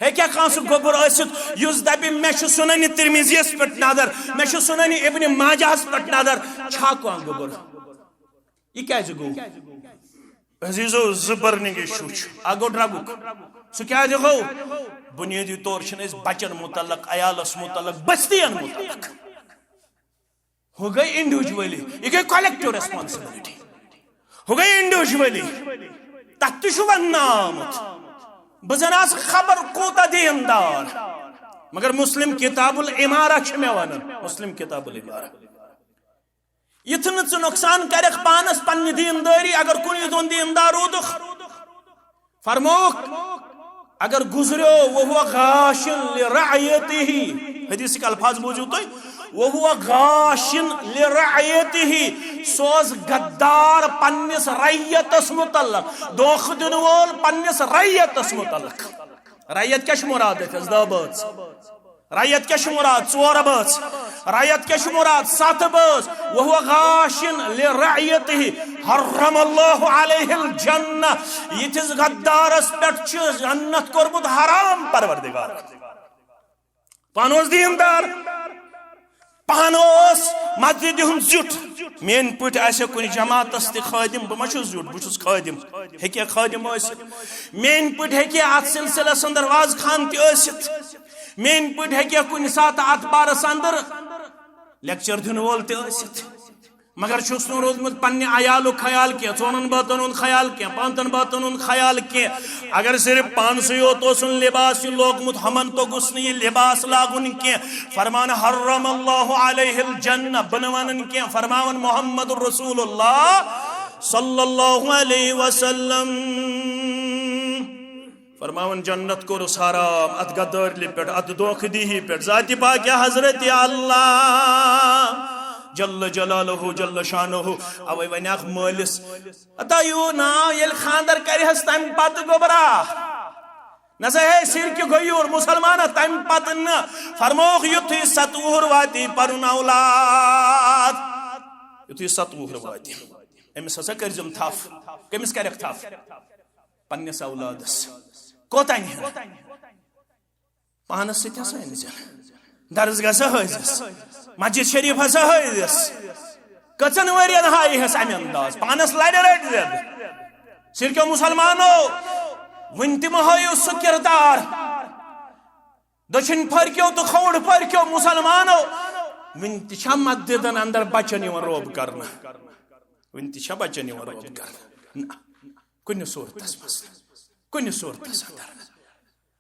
ہیٚکیٛاہ کانٛہہ سُہ گوٚبُر ٲسِتھ یُس دپہِ، مےٚ چھُ سنن ترمذیس پٮ۪ٹھ نظر، مےٚ چھُ سنن ابن ماجہس پٮ۪ٹھ نظر؟ چھا کانٛہہ گوٚبُر؟ یہ کیٛازِ گوٚو؟ عزیزو، زٕ burning issues چھِ۔ اکھ گوٚو drugک۔ سُہ کیٛازِ گوٚو؟ بنیٲدی طور چھِنہٕ أسۍ بچن متعلق، عیالس متعلق، بستین متعلق۔ ہُہ گٔے individually، یہِ گٔے collective responsibility۔ ہُہ گٔے individually۔ تتھ تہِ چھُ وننہٕ آمُت، بہٕ زن آسہٕ خبر کوٗتاہ دیٖندار، مگر مسلم کتاب العمارہ چھِ مےٚ ونان، مسلم کتاب العمارہ۔ یُتھ نہٕ ژٕ نۄقصان کرکھ پانس پننہِ دیندٲری، اگر کُنی دۄن دیندار روٗدُکھ۔ فرمووُکھ، اگر گزریو، وہو غاشن لرعیتہ، حدیثٕکۍ الفاظ بوٗزِو تُہۍ، وہو غاشن لرعیتہ، سُہ اوس غدار پننِس رعیتس متعلق، دھوکہٕ دِنہٕ وول پننِس رعیتس متعلق۔ رعیت کیٛاہ چھُ مراد اَتہِ؟ حظ، دہ بٲژ۔ رعیت کیٛاہ چھُ مراد؟ ژور بٲژ۔ رعیت کیٛاہ چھُ مراد؟ ستھ بٲژ۔ وہو غاشن لرعیتہ، حرم اللہ علیہ الجنہ۔ یِتھِس غدارس پٮ۪ٹھ چھُ جنت کوٚرمُت حرام پروردگار۔ پانہٕ اوس دیٖندار، پانہٕ اوس مسجدِ ہُنٛد زیُٹھ۔ میٲنۍ پٲٹھۍ آسہِ کُنہِ جماعتس تہِ خٲدِم، بہٕ ما چھُس زیُٹھ، بہٕ چھُس خٲدِم۔ ہیٚکہِ خٲدِم ٲسِتھ۔ میٲنۍ پٲٹھۍ ہیٚکہِ اتھ سلسلس اندر واز خان تہِ ٲسِتھ۔ میٲنۍ پٲٹھۍ ہیٚکہِ کُنہِ ساتہٕ اتھ بارس اندر لیکچر دِنہٕ وول تہِ ٲسِتھ۔ مگر چھُس نہٕ روٗدمُت پننہِ عیالُک خیال کینٛہہ، ژونن بٲژن ہُنٛد خیال کینٛہہ، پانٛژن بٲژن ہُنٛد خیال کینٛہہ۔ اگر صرف پانسٕے یوت اوسُن لباس یہِ لوگمُت، ہُمن توٚگُس نہٕ یہِ لباس لاگُن کینٛہہ۔ فرمان، حرم اللہ علیہ الجنہ، بہٕ نہٕ ونان کینٛہہ، فرماوان محمد رسول اللہ صلی اللہ علیہ وسلم۔ فرماوان، جنت کوٚرُس حرام اتھ غدٲرلہِ پٮ۪ٹھ، اتھ دھوکہٕ دیٖہی پٮ۪ٹھ۔ ذاتِ پاکہِ حضرت اللہ جل جلالہ جل شانہ۔ اوے ونہِ اکھ مٲلِس، ہتا یو نا، ییٚلہِ خانٛدر کرِ ہس تمہِ پتہٕ گوٚبرا۔ نہ سا ہے سِرکہِ غیوٗر مسلمانہ، تمہِ پتہٕ نہٕ۔ فرمووُکھ، یُتھُے ستوُہُر واتی پنُن اولاد، یُتھُے ستوُہُر واتی، أمِس ہسا کٔرۍزٮ۪م تھپھ۔ کٔمِس کرکھ تھپھ؟ پننِس اولادس۔ کوتاہ نِہن؟ پانس سۭتۍ ہسا أنۍ زٮ۪ن۔ درسگاہ ہسا ہٲوزٮ۪س۔ مسجد شریف ہسا ہٲوزٮ۪س۔ کٔژن ؤرین ہایہِ ہس امہِ انداز؟ پانس لرِ رٹۍ زٮ۪ن۔ سِرکیو مسلمانو، وُنہِ تہِ مہ ہٲیِو سُہ کردار۔ دٔچھِنۍ پھٔرکیو تہٕ کھووُر پھٔرکیو مسلمانو، وُنہِ تہِ چھا مسجدن اندر بچن یِوان روب کرنہٕ؟ وُنہِ تہِ چھا بچن یِوان روب کرنہٕ؟ نہ، کُنہِ صورتس منٛز نہٕ۔ کُنہِ صورتس اندر نہٕ۔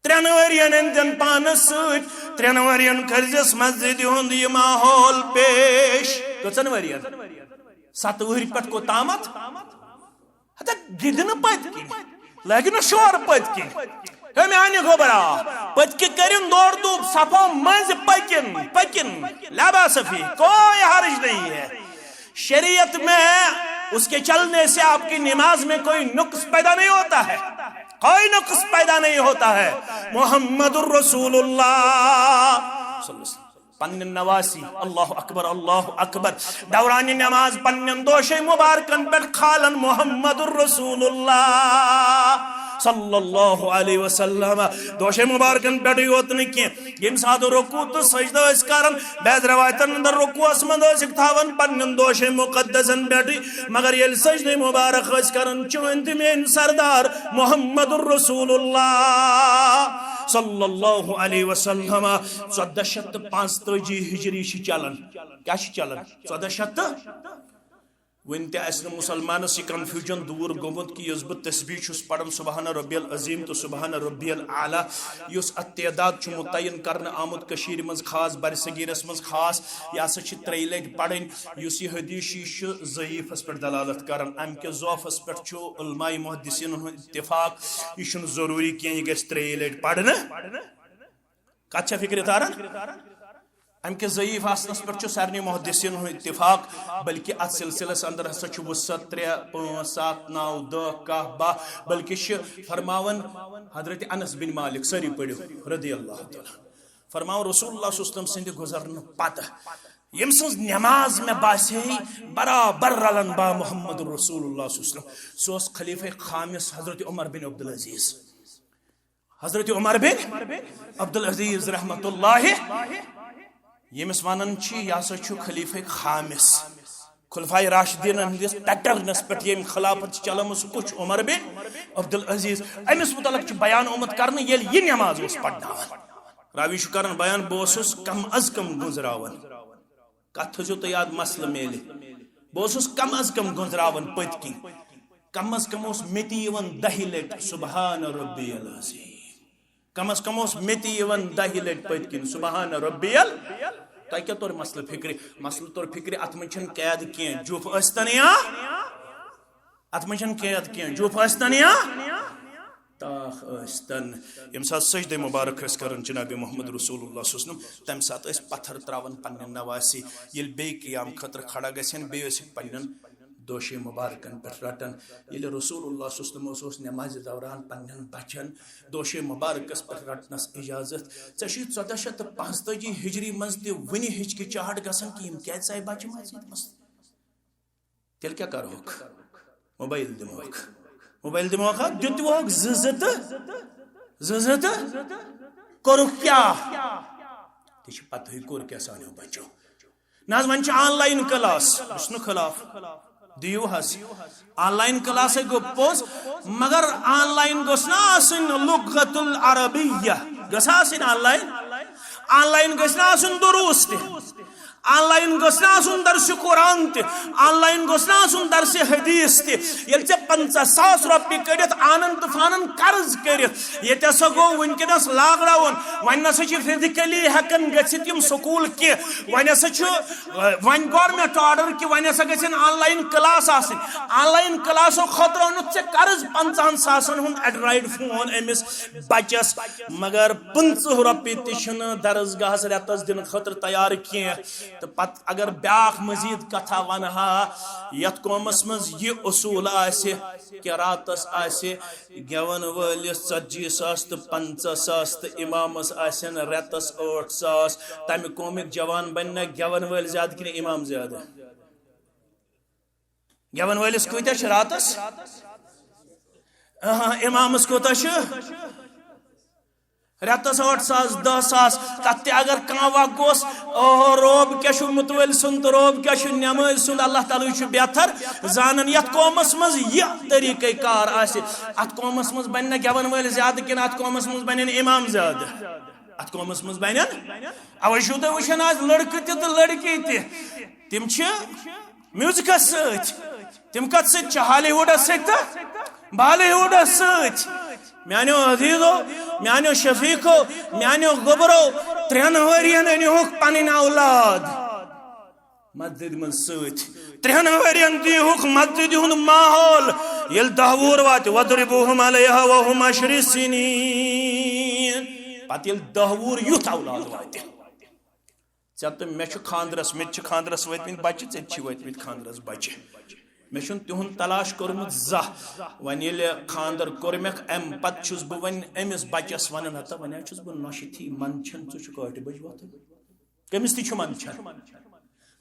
ترٛٮ۪ن ؤرین أنۍ زٮ۪ن پانس سۭتۍ، ترٛٮ۪ن ؤرین کٔرزٮ۪س مسجدِ ہُنٛد یہِ ماحول پیش۔ کٔژن ؤرین؟ ستہٕ وُہرِ پٮ۪ٹھ کوٚتامتھ؟ ہتا گِنٛدنہٕ پٔتۍ کِنۍ، لگہِ نہٕ شور پٔتۍ کِنۍ۔ ہے میانہِ گوٚبرا، پٔتۍ کِنۍ کٔرِن دورٕ دوٗپ صفو مٔنٛزۍ پٔکِن، پٔکِن، لا باس فی، کوئی حرج نہیں ہے۔ شریعت میں اس کے چلنے سے آپ کی نماز میں کوئی نقص پیدا نہیں ہوتا ہے، کوئی نقص پیدا نہیں ہوتا ہے۔ محمد الرسول اللہ صلی اللہ علیہ وسلم۔ پننہِ نواسی، اللہ اکبر، اللہ اکبر، دورانِ نماز پننٮ۪ن دوشے مبارکن پٮ۪ٹھ کھالن محمد الرسول اللہ صلی اللہ علیہ وسلم۔ دوشے مبارکن پٮ۪ٹھٕے یوت نہٕ کینٛہہ، ییٚمہِ ساتہٕ رکوع تہٕ سجدٕ ٲسۍ کران، بعض روایتن اندر رکوعس منٛز ٲسِکھ تھاوان پننٮ۪ن دوشے مقدسن پٮ۪ٹھٕے، مگر ییٚلہِ سجدٕ مبارک ٲسۍ کران، چٲنۍ تہٕ میٲنۍ سردار محمد الرسول اللہ صلی اللہ علیہ وسلم۔ ژۄدہ شیٚتھ تہٕ پانٛژتٲجی ہجری چھِ چلان۔ کیٛاہ چھِ چلان؟ ژۄدہ شیٚتھ تہٕ۔ وُنہِ تہِ آسہِ نہٕ مسلمانس یہِ confusion دوٗر گوٚمُت کہِ یُس بہٕ تسبیح چھُس پران سبحان ربی العظیم تہٕ سبحان ربی الاعلیٰ، یُس اتھ تعداد چھُ متعین کرنہٕ آمُت کٔشیٖرِ منٛز خاص، برِ صغیٖرس منٛز خاص، یہِ ہسا چھِ ترٛیٚیہِ لٹہِ پرٕنۍ۔ یُس یہِ حدیث چھُ، یہِ چھُ ضعیفس پٮ۪ٹھ دلالت کران۔ امہِ کہِ ضعفس پٮ۪ٹھ چھُ علماء محدثین ہُنٛد اتفاق، یہِ چھُنہٕ ضروٗری کینٛہہ یہِ گژھِ ترٛیٚیہِ لٹہِ پرنہٕ۔ کتھ چھا فکرِ تران؟ امہِ کہِ ضعیف آسنس پٮ۪ٹھ چھُ سارنٕے محدثین ہُنٛد اتفاق، بلکہِ اتھ سلسلس اندر ہسا چھُ وُہ ستھ، ترٛےٚ، پانٛژھ، ستھ، نو، دہ، کاہ، باہ، بلکہِ چھِ فرماوان حضرت انس بن مالک، سٲری پٔرِو، رضی اللہ تعالیٰ۔ فرماوان رسول اللہ صلی اللہ علیہ وسلم سٕنٛدِ گُزرنہٕ پتہٕ ییٚمۍ سٕنٛز نماز مےٚ باسے برابر رلان با محمد رسول اللہ صلی اللہ علیہ وسلم، سُہ اوس خلیفہ خامس حضرت عمر بن عبدالعزیز۔ حضرت عمر بن عبدالعزیز رحمت اللہ، ییٚمِس ونان چھِ، یہِ ہسا چھُ خلیفہ خامس، خلفائے راشدینن ہٕنٛدِس پیٹرنس پٮ۪ٹھ، ییٚمۍ خلافت چھِ چلٲومٕژ، سُہ کُس چھُ؟ عمر بن عبدالعزیز۔ أمِس متعلق چھُ بیان آمُت کرنہٕ، ییٚلہِ یہِ نماز اوس پرناوان۔ راوی چھُ کران بیان، بہٕ اوسُس کم از کم گُنزراوان۔ کتھ تھٲوزیو تُہۍ یاد، مسلہٕ میلہِ۔ بہٕ اوسُس کم از کم گُنزراوان پٔتۍ کِنۍ۔ کم از کم اوس مےٚ تہِ یِوان دَہہِ لٹہِ سبحان ربی العظیم۔ کم از کم اوس مےٚ تہِ یِوان دَہہِ لٹہِ پٔتۍ کِنۍ سبحان ربی ال۔ تۄہہِ کیٛاہ توٚر مسلہٕ فکرِ؟ مسلہٕ توٚر فکرِ، اتھ منٛز چھَنہٕ قید کینٛہہ، جُف ٲسۍتن یا اتھ منٛز چھَنہٕ قید کینٛہہ، جُف ٲسۍتن یا تاخ ٲسۍتن۔ ییٚمہِ ساتہٕ سجدے مبارک ٲسۍ کران جناب محمد رسول اللہ صلی اللہ علیہ وسلم، تمہِ ساتہٕ ٲسۍ پتھر تراوان پننٮ۪ن نواسی۔ ییٚلہِ بیٚیہِ قیام خٲطرٕ کھڑا گژھن، بیٚیہِ ٲسِکھ پننٮ۪ن دوشے مبارکن پٮ۪ٹھ رٹان۔ ییٚلہِ رسول اللہ صلی اللہ علیہ وسلم اوس، اوس نمازِ دوران پننٮ۪ن بچن دوشے مبارکس پٮ۪ٹھ رٹنس اجازت۔ ژےٚ چھُے ژۄدہ شیٚتھ تہٕ پانٛژتٲجی ہجری منٛز تہِ وُنہِ ہچکچاہٹ گژھان کہِ یِم کیٛازِ ژاے بچہِ منٛز ییٚتہِ منٛز؟ تیٚلہِ کیٛاہ کرہوکھ؟ موبایل دِمہوکھ۔ موبایل دِمہوکھ ہا، دیُتہوکھ زٕ زٕ تہٕ زٕ زٕ تہٕ کوٚرُکھ کیٛاہ؟ تہِ چھِ پتہٕے کوٚر کیٛاہ سانیو بچو۔ نہ حظ، وۄنۍ چھِ آن لاین کلاس، بہٕ چھُس نہٕ خلاف، دِیِو حظ۔ آن لاین کلاسے گوٚو پوٚز، مگر آن لاین گوٚژھ نہ آسٕنۍ لغت العربیہ، گٔژھ آسٕنۍ آن لاین۔ آن لاین گژھِ نہٕ آسُن دروس تہِ، آن لاین گوٚژھ نہٕ آسُن درس قرآن تہِ، آن لاین گوٚژھ نہٕ آسُن درس حدیث تہِ۔ ییٚلہِ ژےٚ پنٛژاہ ساس رۄپیہِ کٔڑِتھ آنن تہٕ فانن قرض کٔرِتھ، ییٚتہِ ہسا گوٚو وٕنکیٚنس لاک ڈاوُن، وۄنۍ نہ سا چھِ فزیکلی ہٮ۪کان گٔژھِتھ یِم سکوٗل کینٛہہ، وۄنۍ ہسا چھُ، وۄنۍ گورمنٹ آرڈر کہِ وۄنۍ ہسا گژھن آن لاین کلاس آسٕنۍ۔ آن لاین کلاسو خٲطرٕ اوٚنُتھ ژےٚ قرض پنٛژاہن ساسن ہُنٛد اینڈرایڈ فون أمِس بچس، مگر پٕنٛژٕہ رۄپیہِ تہِ چھِنہٕ درسگاہس رٮ۪تس دِنہٕ خٲطرٕ تیار کینٛہہ۔ تہٕ پتہٕ اگر بیٛاکھ مزید کتھا ونہٕ ہا، یتھ قومس منٛز یہِ اصوٗل آسہِ کہِ راتس آسہِ گٮ۪ون وٲلِس ژتجی ساس تہٕ پنٛژاہ ساس تہٕ امامس آسن رٮ۪تس ٲٹھ ساس، تمہِ قومٕکۍ جوان بنہِ نہ گٮ۪ون وٲلۍ زیادٕ کِنہٕ امام زیادٕ؟ گٮ۪ون وٲلِس کۭتیاہ چھِ راتس؟ اہاں، امامس کوٗتاہ چھُ؟ رٮ۪تس ٲٹھ ساس، دہ ساس۔ تتھ تہِ اگر کانٛہہ وق گوٚس، اوہو، روب کیٛاہ چھُ مُتوٲلۍ سُنٛد تہٕ روب کیٛاہ چھُ نٮ۪مٲزۍ سُنٛد، اللہ تعالیٰ چھُ بہتر زانان۔ یتھ قومس منٛز یہِ طریٖقے کار آسہِ، اتھ قومس منٛز بنہِ نہ گٮ۪ون وٲلۍ زیادٕ کِنہٕ اتھ قومس منٛز بنن امام زیادٕ؟ اتھ قومس منٛز بنن۔ اوے چھِو تُہۍ وٕچھان آز لڑکہٕ تہِ تہٕ لڑکی تہِ، تِم چھِ میوزکس سۭتۍ۔ تِم کتھ سۭتۍ چھِ؟ ہالی ووڈس سۭتۍ تہٕ بالی ووڈس سۭتۍ۔ میانیو عزیزو، میانیو شفیقو، میانیو گوبرو، ترٛٮ۪ن ؤرین أنِہُکھ پنٕنۍ اولاد مسجد منٛز سۭتۍ۔ ترٛٮ۪ن ؤرین دیٖہُکھ مسجد ہُنٛد ماحول۔ ییٚلہِ دَہ وُہُر واتہِ، وَاضْرِبُوهُمْ عَلَيْهَا وَهُمْ عَشْرُ سِنِينَ۔ پتہٕ ییٚلہِ دَہ وُہُر یُتھ اولاد واتہِ۔ ژےٚ تہٕ مےٚ چھُ خاندرس، مےٚ تہِ چھِ خاندرس وٲتمٕتۍ بچہِ، ژےٚ تہِ چھی وٲتمٕتۍ خاندرس بچہِ۔ مےٚ چھُنہٕ تِہُنٛد تلاش کوٚرمُت زانٛہہ۔ وۄنۍ ییٚلہِ خاندر کوٚرمکھ، امہِ پتہٕ چھُس بہٕ وۄنۍ أمِس بچس ونان، ہتا وۄنۍ حظ چھُس بہٕ نۄشہِ تھی، منٛد چھَنہٕ، ژٕ چھُکھ ٲٹھِ بجہِ وۄتھان۔ کٔمِس تہِ چھُ منٛد چھَنہٕ۔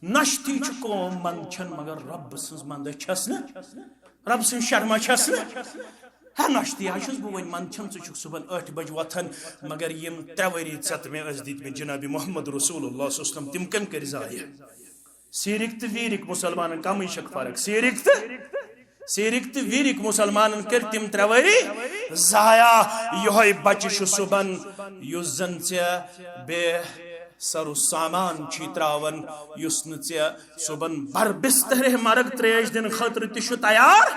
نۄشہِ تھی چھُ قوم منٛد چھَنہٕ، مگر رۄبہٕ سٕنٛز منٛد چھَس نہٕ۔ رۄبہٕ سٕنٛز شرما چھَس نہٕ۔ ہا نۄشہِ تھی حظ چھُس بہٕ وۄنۍ منٛد چھَنہٕ، ژٕ چھُکھ صُبحن ٲٹھِ بجہِ وۄتھان، مگر یِم ترٛےٚ ؤری ژےٚ تہٕ مےٚ ٲسۍ دِتمٕتۍ جناب محمد رسول اللہ صلی اللہ علیہ وسلم، تِم کٔمۍ کٔرۍ ضایع؟ سیٖرِک تہٕ ویٖرِک مُسلمانن کمٕے چھکھ فرق۔ سیٖرِک تہٕ، سیٖرِک تہٕ ویٖرِک مُسلمانن کٔرۍ تِم ترٛےٚ ؤری ضایع۔ یِہوٚے بچہٕ چھُ صُبحن، یُس زن ژےٚ بے سر و سامان چھی تراوان، یُس نہٕ ژےٚ صُبحن بر بسترِ مرگ تریش دِنہٕ خٲطرٕ تہِ چھُ تیار،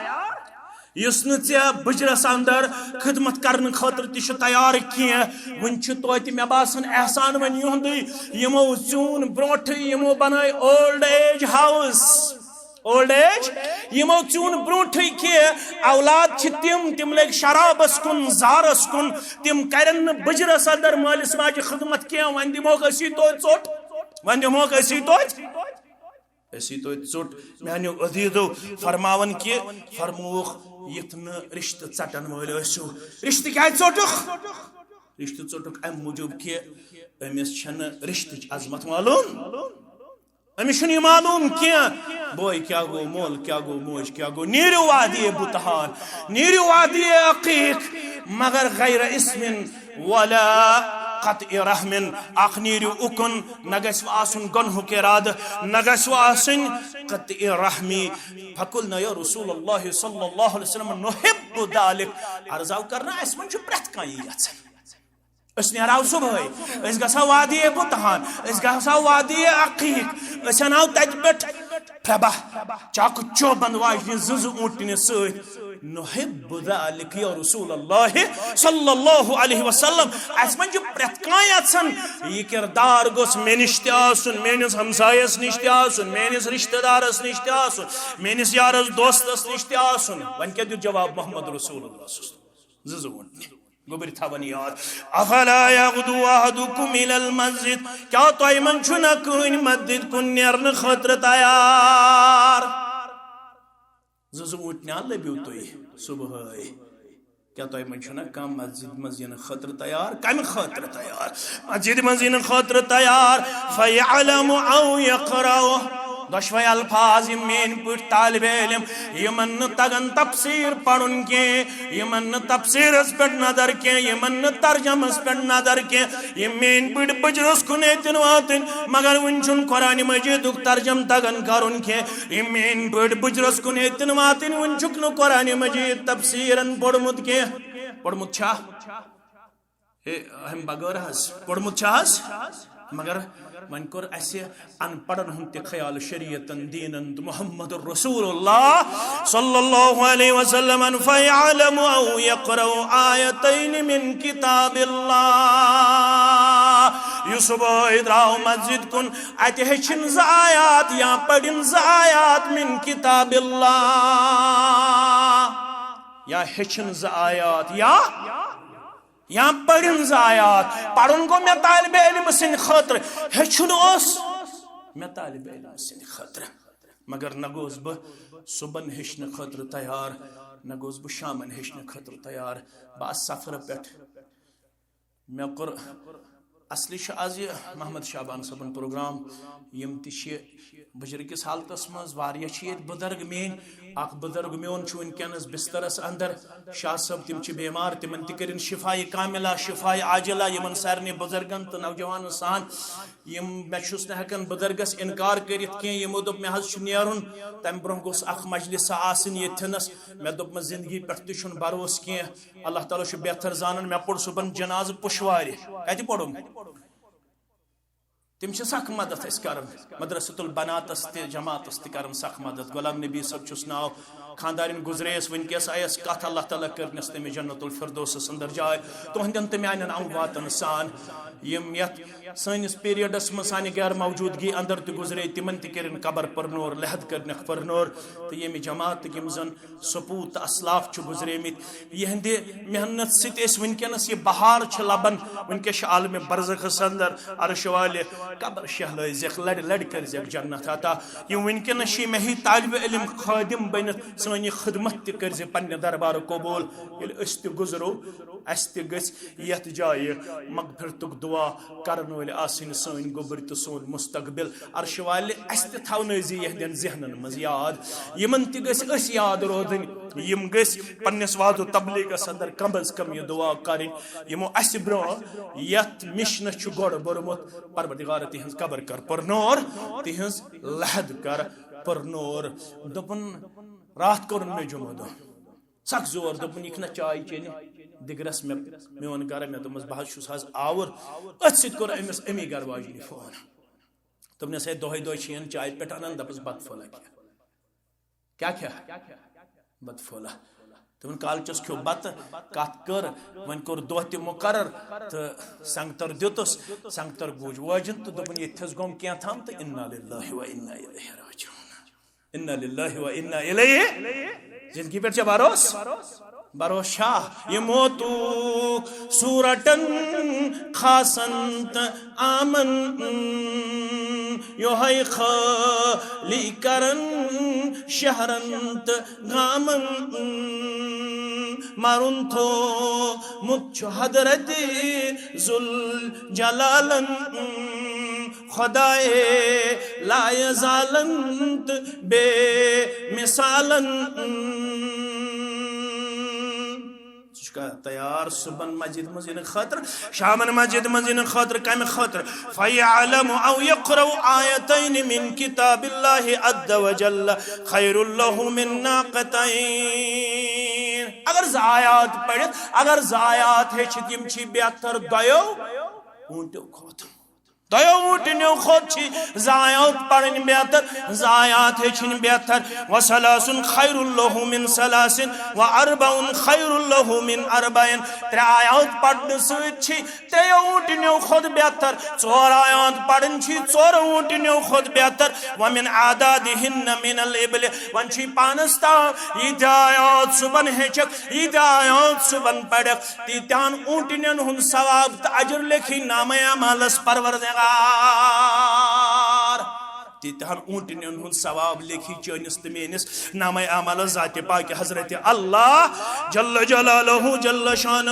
یُس نہٕ ژےٚ بُجرس اندر خدمت کرنہٕ خٲطرٕ تہِ چھُ تیار کینٛہہ۔ وُنہِ چھُ توتہِ مےٚ باسان احسان وۄنۍ یِہُنٛدُے، یِمو ژیوٗن برونٛٹھٕے، یِمو بنٲے old age house. Old age, یِمو ژیوٗن برونٛٹھٕے کہِ اولاد چھِ تِم، تِم لٔگۍ شرابس کُن، زہرس کُن، تِم کرن نہٕ بُجرس اندر مٲلِس ماجہِ خدمت کینٛہہ۔ وۄنۍ دِموکھ أسی توتہِ ژوٚٹ، وۄنۍ دِموکھ أسی توتہِ، أسی توتہِ ژوٚٹ۔ میانیو عزیزو، فرماوان کہِ فرمووُکھ، یِتھ نہٕ رشتہٕ ژٹن وٲلۍ ٲسِو۔ رشتہٕ کیازِ ژوٚٹُکھ؟ رشتہٕ ژوٚٹُکھ امہِ موٗجوٗب کہِ أمِس چھنہٕ رشتٕچ عظمت معلوم۔ أمِس چھُنہٕ یہِ معلوم کینٛہہ، بوے کیٛاہ گوٚو، مول کیٛاہ گوٚو، موج کیٛاہ گوٚو۔ نیٖرِو وادی بُتہان، نیٖرِو وادی عقیق، مگر غیر اسم ولا قطع رحم۔ اکھ نیٖرِو اُکُن، نہ گژھِ آسُن گۄنہُک ارادٕ، نہ گژھِ آسٕنۍ قطع رحمی۔ فقلنا یا رسول اللہ صلی اللہ علیہ وسلم نحب ذلک۔ عرض آو کرنہٕ، اَسہِ منٛز چھُ پرٛٮ۪تھ کانٛہہ یی یژھان۔ أسۍ نیرو صبحٲے، أسۍ گژھو وادی بُتہان، أسۍ گژھو وادی عقیق، أسۍ اَنو تَتہِ پٮ۪ٹھ پھرٛبہ چکہٕ چوبند واجنہِ زٕ زٕ اوٗنٹنہِ سۭتۍ۔ نحب ذلک یا رسول اللہ صلی اللہ علیہ وسلم۔ اَسہِ منٛز چھُ پرٛٮ۪تھ کانٛہہ یژھان، یہِ کردار گوٚژھ مےٚ نِش تہِ آسُن، میٲنِس ہمسایس نِش تہِ آسُن، میٲنِس رشتہٕ دارس نِش تہِ آسُن، میٲنِس یارس دوستس نِش تہِ آسُن۔ وۄنۍ کیٛاہ دیُت جواب محمد رسول اللہ صلی اللہ علیہ وسلم؟ زٕ زٕ اوٗنٹنہِ۔ گوٚبرۍ تھاوان یاد۔ افلا یغدو احدکم الی المسجد، کیٛاہ تۄہہِ منٛز چھُنہ کٕہٕنۍ مسجد کُن نیرنہٕ خٲطرٕ تیار؟ زٕ زٕ اوٗنٹنہِ لٔبِو تُہۍ صبحٲے۔ کیٛاہ تۄہہِ منٛز چھُنہ کانٛہہ مسجد منٛز یِنہٕ خٲطرٕ تیار؟ کمہِ خٲطرٕ تیار؟ مسجد منٛز یِنہٕ خٲطرٕ تیار۔ فیعلم او یقرأ۔ دۄشوے الفاظ یِم میٲنۍ پٲٹھۍ طالب علم، یِمن نہٕ تگان تفسیر پرُن کینٛہہ، یِمن نہٕ تفسیرس پٮ۪ٹھ نظر کینٛہہ، یِمن نہٕ ترجمس پٮ۪ٹھ نظر کینٛہہ، یِم میٲنۍ پٲٹھۍ بُجرس کُن ہیٚتِن واتٕنۍ، مگر وُنہِ چھُنہٕ قرآن مجیدُک ترجم تگان کرُن کینٛہہ، یِم میٲنۍ پٲٹھۍ بُجرس کُن ہیٚتِن واتٕنۍ، وُنہِ چھُکھ نہٕ قرآن مجید تفسیرن پوٚرمُت کینٛہہ۔ پوٚرمُت چھا؟ ہے، امہِ بغٲر حظ پوٚرمُت چھا حظ؟ مگر وۄنۍ کوٚر اسہِ ان پڑھن ہُنٛد تہِ خیال شریعتن، دینن تہٕ محمد رسول اللہ صلی اللہ علیہ وسلم۔ فیعلم او یقرأ آیتین من کتاب اللہ۔ یہِ صبحٲے درٛاو مسجد کُن، اتہِ ہیٚچھِن زٕ آیات یا پٔرِن زٕ آیات من کتاب اللہ، یا ہیٚچھِن زٕ آیات یا یا پٔرِن زٕ آیات۔ پرُن گوٚو مےٚ طالب علم سٕنٛدِ خٲطرٕ، ہیٚچھُن اوس مےٚ طالب علم سٕنٛدِ خٲطرٕ۔ مگر نہ گوس بہٕ صُبحن ہیٚچھنہٕ خٲطرٕ تیار، نہ گوس بہٕ شامن ہیٚچھنہٕ خٲطرٕ تیار۔ بہٕ آس سفرٕ پٮ۪ٹھ۔ مےٚ کوٚر، اصلی چھُ از یہِ محمد شعبان صٲبُن پروگرام، یِم تہِ چھِ بُجرٕ کِس حالتس منٛز۔ واریاہ چھِ ییٚتہِ بُزرگ میٲنۍ۔ اکھ بُزرگ میون چھُ وٕنکیٚنس بسترس اندر، شاہ صٲب، تِم چھِ بیمار، تِمن تہِ کٔرِن شفایہِ کاملہ، شفایہِ عاجلہ یِمن سارنٕے بُزرگن تہٕ نوجوانن سان۔ یِم، مےٚ چھُس نہٕ ہٮ۪کان بُزرگس انکار کٔرِتھ کینٛہہ، یِمو دوٚپ مےٚ حظ چھُ نیرُن، تمہِ برونٛہہ گوٚژھ اکھ مجلسہ آسٕنۍ ییٚتھٮ۪نس۔ مےٚ دوٚپمَس زندگی پٮ۪ٹھ تہِ چھُنہٕ بھروسہٕ کینٛہہ، اللہ تعالیٰ چھُ بہتر زانان۔ مےٚ پوٚر صُبحن جنازٕ پُشوارِ۔ کتہِ پوٚرُم؟ تِم چھِ سخ مدد اَسہِ کران۔ مدرسۃ البناتس تہِ، جماعتس تہِ کران سخ مدد۔ غلام نبی صٲب چھُس ناو، خاندارِنۍ گُزرییَس وٕنکیٚس، آیَس کتھ، اللہ تعالیٰ کٔرنَس تٔمِس جنت الفردوسس اندر جاے۔ تُہنٛدٮ۪ن تہٕ میانٮ۪ن امواتن سان، یِم یتھ سٲنِس پیریڈس منٛز سانہِ غیر موجودگی اندر تہِ گُزرے، تِمن تہِ کٔرِن قبر پرنور، لحد کٔرنکھ پرنور۔ تہٕ ییٚمہِ جماعتٕکۍ یِم زن سپوٗت تہٕ اسلاف چھِ گُزریمٕتۍ، یِہنٛدِ محنت سۭتۍ أسۍ وٕنکیٚنس یہِ بہار چھِ لبان۔ وٕنکیٚس چھِ عالمِ برزخس اندر، عرش والہِ قبر شہلٲوزٮ۪کھ، لڑِ لڑِ کٔرزٮ۪کھ جنت عطا۔ یِم وٕنکیٚنس چھِ مےٚ ہی طالب علم خٲدم بٔنِتھ، سٲنۍ یہِ خدمت تہِ کٔرزِ پننہِ دربارٕ قبوٗل۔ ییٚلہِ أسۍ تہِ گُزرو، اسہِ تہِ گژھِ یتھ جایہِ مغفرتُک دعا کرن وٲلۍ آسٕنۍ سٲنۍ گوٚبرۍ تہٕ سون مستقبل۔ عرشہِ والہِ اسہِ تہِ تھاونٲوزِ یِہنٛدٮ۪ن ذہنن منٛز یاد، یِمن تہِ گژھِ أسۍ یاد روزٕنۍ، یِم گژھِ پننِس وعظ و تبلیغس اندر کم از کم یہِ دعا کرٕنۍ، یِمو اسہِ برونٛہہ یتھ مشنس چھُ گۄڈٕ بوٚرمُت، پروردگار تِہنٛز قبر کر پرنور، تِہنٛز لحد کر پرنور۔ دوٚپُن، راتھ کوٚرُن مےٚ جمعہ دۄہ سخ زور، دوٚپُن، یہِ چھُنہ چاے چیٚنہِ۔ دِگرس مےٚ، میون گرٕ، مےٚ دوٚپمَس، بہٕ حظ چھُس حظ آوُر۔ أتھۍ سۭتۍ کوٚر أمِس اَمی گرٕ واجنہِ فون۔ دوٚپنَس، ہے، دۄہَے دۄہَے چھِ یِن چایہِ پٮ۪ٹھ اَنان، دَپَس، بَتہٕ پھوٚلہ کھےٚ۔ کیٛاہ کھےٚ؟ بَتہٕ پھوٚلہ۔ دوٚپُن، کالچَس کھیوٚو بَتہٕ، کَتھ کٔر، وۄنۍ کوٚر دۄہ تہِ مُقرر تہٕ سنٛگتَر دیُتُس، سنٛگتَر گوٗج وٲجِن تہٕ دوٚپُن، ییٚتہِ تھَس گوٚم کینٛہہ تام تہٕ اِنا لِلّٰہِ و اِنا اِلَیہِ راجِعوٗن۔ اِنا لِلّٰہِ و اِنا اِلَیہِ۔ زندگی پٮ۪ٹھ چھا بھروس؟ بھروس چھا؟ یہِ موتُک صوٗرتن خاصن تہٕ عامن، یِہوٚے خٲلی کرن شہرن تہٕ گامن۔ مَرُن تھوٚومُت چھُ حضرت ذوالجلالن۔ خدائے لایہِ زالن تہٕ بے مثالن۔ ژٕ چھُکھا تیار صبحن مسجد منٛز یِنہٕ خٲطرٕ، شامن مسجد منٛز یِنہٕ خٲطرٕ؟ کمہِ خٲطرٕ؟ فیعلم او یقرأ آیتین من کتاب اللہ عز وجل خیر لہ من ناقتین۔ اگر زٕ آیات پٔرِتھ، اگر زٕ آیات ہیٚچھِتھ، یِم چھی بہتر دۄیو اوٗنٹیو کھۄتہٕ۔ دۄیو اوٗنٹنیو کھۄتہٕ چھی زٕ آیات پرٕنۍ بہتر، زٕ آیات ہیٚچھِنۍ بہتر۔ وثلاث خیر لہ من ثلاث، واربع خیر لہ من اربع۔ ترٛےٚ آیات پرنہٕ سۭتۍ چھی ترٛیو اوٗنٹنیو کھۄتہٕ بہتر، ژور آیات پرٕنۍ چھی ژورو اوٗنٹنیو کھۄتہٕ بہتر۔ ومن اعدادہن من الابل، وۄنۍ چھی پانس تام ییٖتیٛاہ آیات صُبحن ہیٚچھکھ، ییٖتیٛاہ آیات صُبحن پرکھ، تیٖتیٛاہن اوٗنٹنٮ۪ن ہُنٛد ثواب تہٕ اجر لیکھی نامہ اعمالس پروردگار۔ تیٖتیٛاہن اوٗنٹنٮ۪ن ہُنٛد ثواب لیکھی چٲنِس تہٕ میٲنِس نامہ اعمالس ذاتِ پاک حضرت اللہ جل جلالہ جل شانہ۔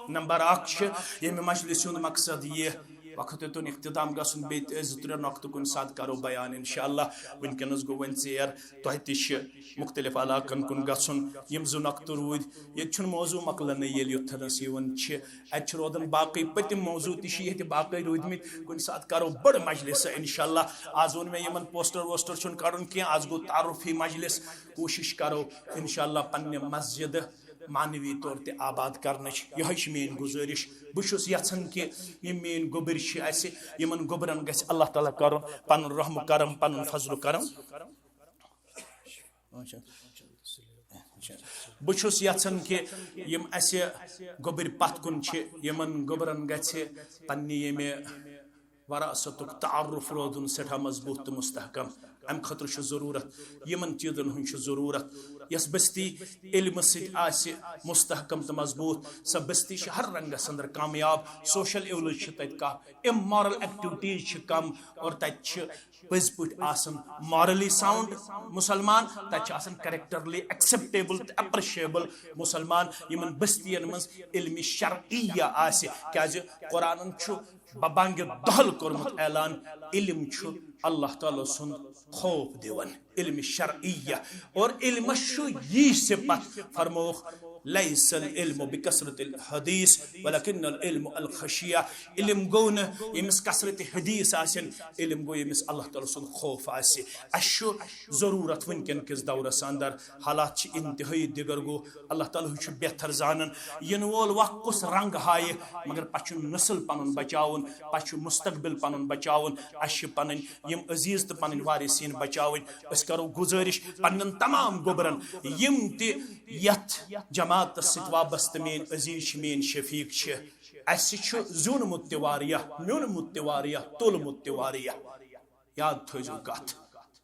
نمبر اکھ چھُ ییٚمہِ مجلسہِ ہُنٛد مقصد یہِ، وقت ہیوٚتُن اختتام گژھُن، بیٚیہِ تہِ زٕ ترٛےٚ نۄقطہٕ کُنہِ ساتہٕ کرو بیان انشاءاللہ۔ وٕنکیٚنس گوٚو وۄنۍ ژیر، تۄہہِ تہِ چھِ مختلف علاقن کُن گژھُن۔ یِم زٕ نۄقطہٕ روٗدۍ، ییٚتہِ چھُنہٕ موضوع مۄکلنٕے، ییٚلہِ یوٚتتھنس یِوان چھِ۔ اَتہِ چھِ روزان باقٕے پٔتِم موضوع تہِ چھِ ییٚتہِ باقٕے روٗدۍمٕتۍ۔ کُنہِ ساتہٕ کرو بٔڑ مجلس انشاءاللہ۔ آز ووٚن مےٚ یِمن پوسٹر ووسٹر چھُنہٕ کڑُن کینٛہہ، آز گوٚو تعارفی مجلس۔ کوٗشش کرو انشاءاللہ پننہِ مسجدٕ معنوی طور تہِ آباد کرنٕچ۔ یِہوٚے چھِ میٛٲنۍ گُزٲرِش۔ بہٕ چھُس یژھان کہِ یِم میٛٲنۍ گوٚبٕرۍ چھِ اَسہِ، یِمن گوٚبرن گژھِ اللہ تعالیٰ کرُن پنُن رحم و کرم، پنُن فضل و کرم۔ اچھا۔ اچھا۔ بہٕ چھُس یژھان کہِ یِم اَسہِ گوٚبٕرۍ پتھ کُن چھِ، یِمن گوٚبرن گژھِ پننہِ ییٚمہِ وراثتُک تعارف روزُن سٮ۪ٹھاہ مضبوٗط تہٕ مستحکم۔ امہِ خٲطرٕ چھُ ضروٗرت، یِمن چیٖزن ہُنٛد چھُ ضروٗرت۔ یۄس بستی علمہٕ سۭتۍ آسہِ مستحکم تہٕ مضبوٗط، سۄ بستی چھِ ہر رنگس اندر کامیاب۔ سوشل ایولز چھِ تتہِ کم، امارل ایکٹیویٹیز چھِ کم، اور تتہِ چھِ پٔزۍ پٲٹھۍ آسان مارلی ساؤنڈ مسلمان، تتہِ چھِ آسان کریکٹرلی ایکسیپٹیبل تہٕ اپریشیبل مسلمان۔ یِمن بستین منٛز علمِ شرعیہ آسہِ، کیازِ قرآنن چھُ ببانگِ دۄہل کوٚرمُت اعلان، علم چھُ اللہ تعالیٰ سُنٛد خوف دِوان، علمِ شرعیہ۔ اور علمس چھُ یی صفت، فرمووُکھ، "لیس العلم بکثرت الحدیث ولکن العلم الخشیہ"۔ علم گوٚو نہٕ ییٚمِس کثرت حدیث آسن، علم گوٚو ییٚمِس اللہ تعالیٰ سُنٛد خوف آسہِ۔ اَسہِ چھُ ضروٗرت وٕنکیٚن کِس دورس اندر، حالات چھِ انتہٲئی دِگر گوٚو، اللہ تعالیٰ ہٕے چھُ بہتر زانان۔ یِنہٕ وول وقت کُس رنگ ہایہِ، مگر پتہٕ چھُ نسل پنُن بچاوُن، پتہٕ چھُ مستقبل پنُن بچاوُن۔ اَسہِ چھِ پنٕنۍ یِم عزیز تہٕ پنٕنۍ وارثین بچاوٕنۍ۔ أسۍ کرو گُزٲرِش پننٮ۪ن تمام گوٚبرن، یِم تہِ یتھ جماعتس سۭتۍ وابستہٕ میٲنۍ عزیز چھِ، میٲنۍ شفیق چھِ، اَسہِ چھُ زیوٗنمُت تہِ واریاہ، میوٗنمُت تہِ واریاہ، تُلمُت تہِ واریاہ۔ یاد تھٲیزیو کتھ،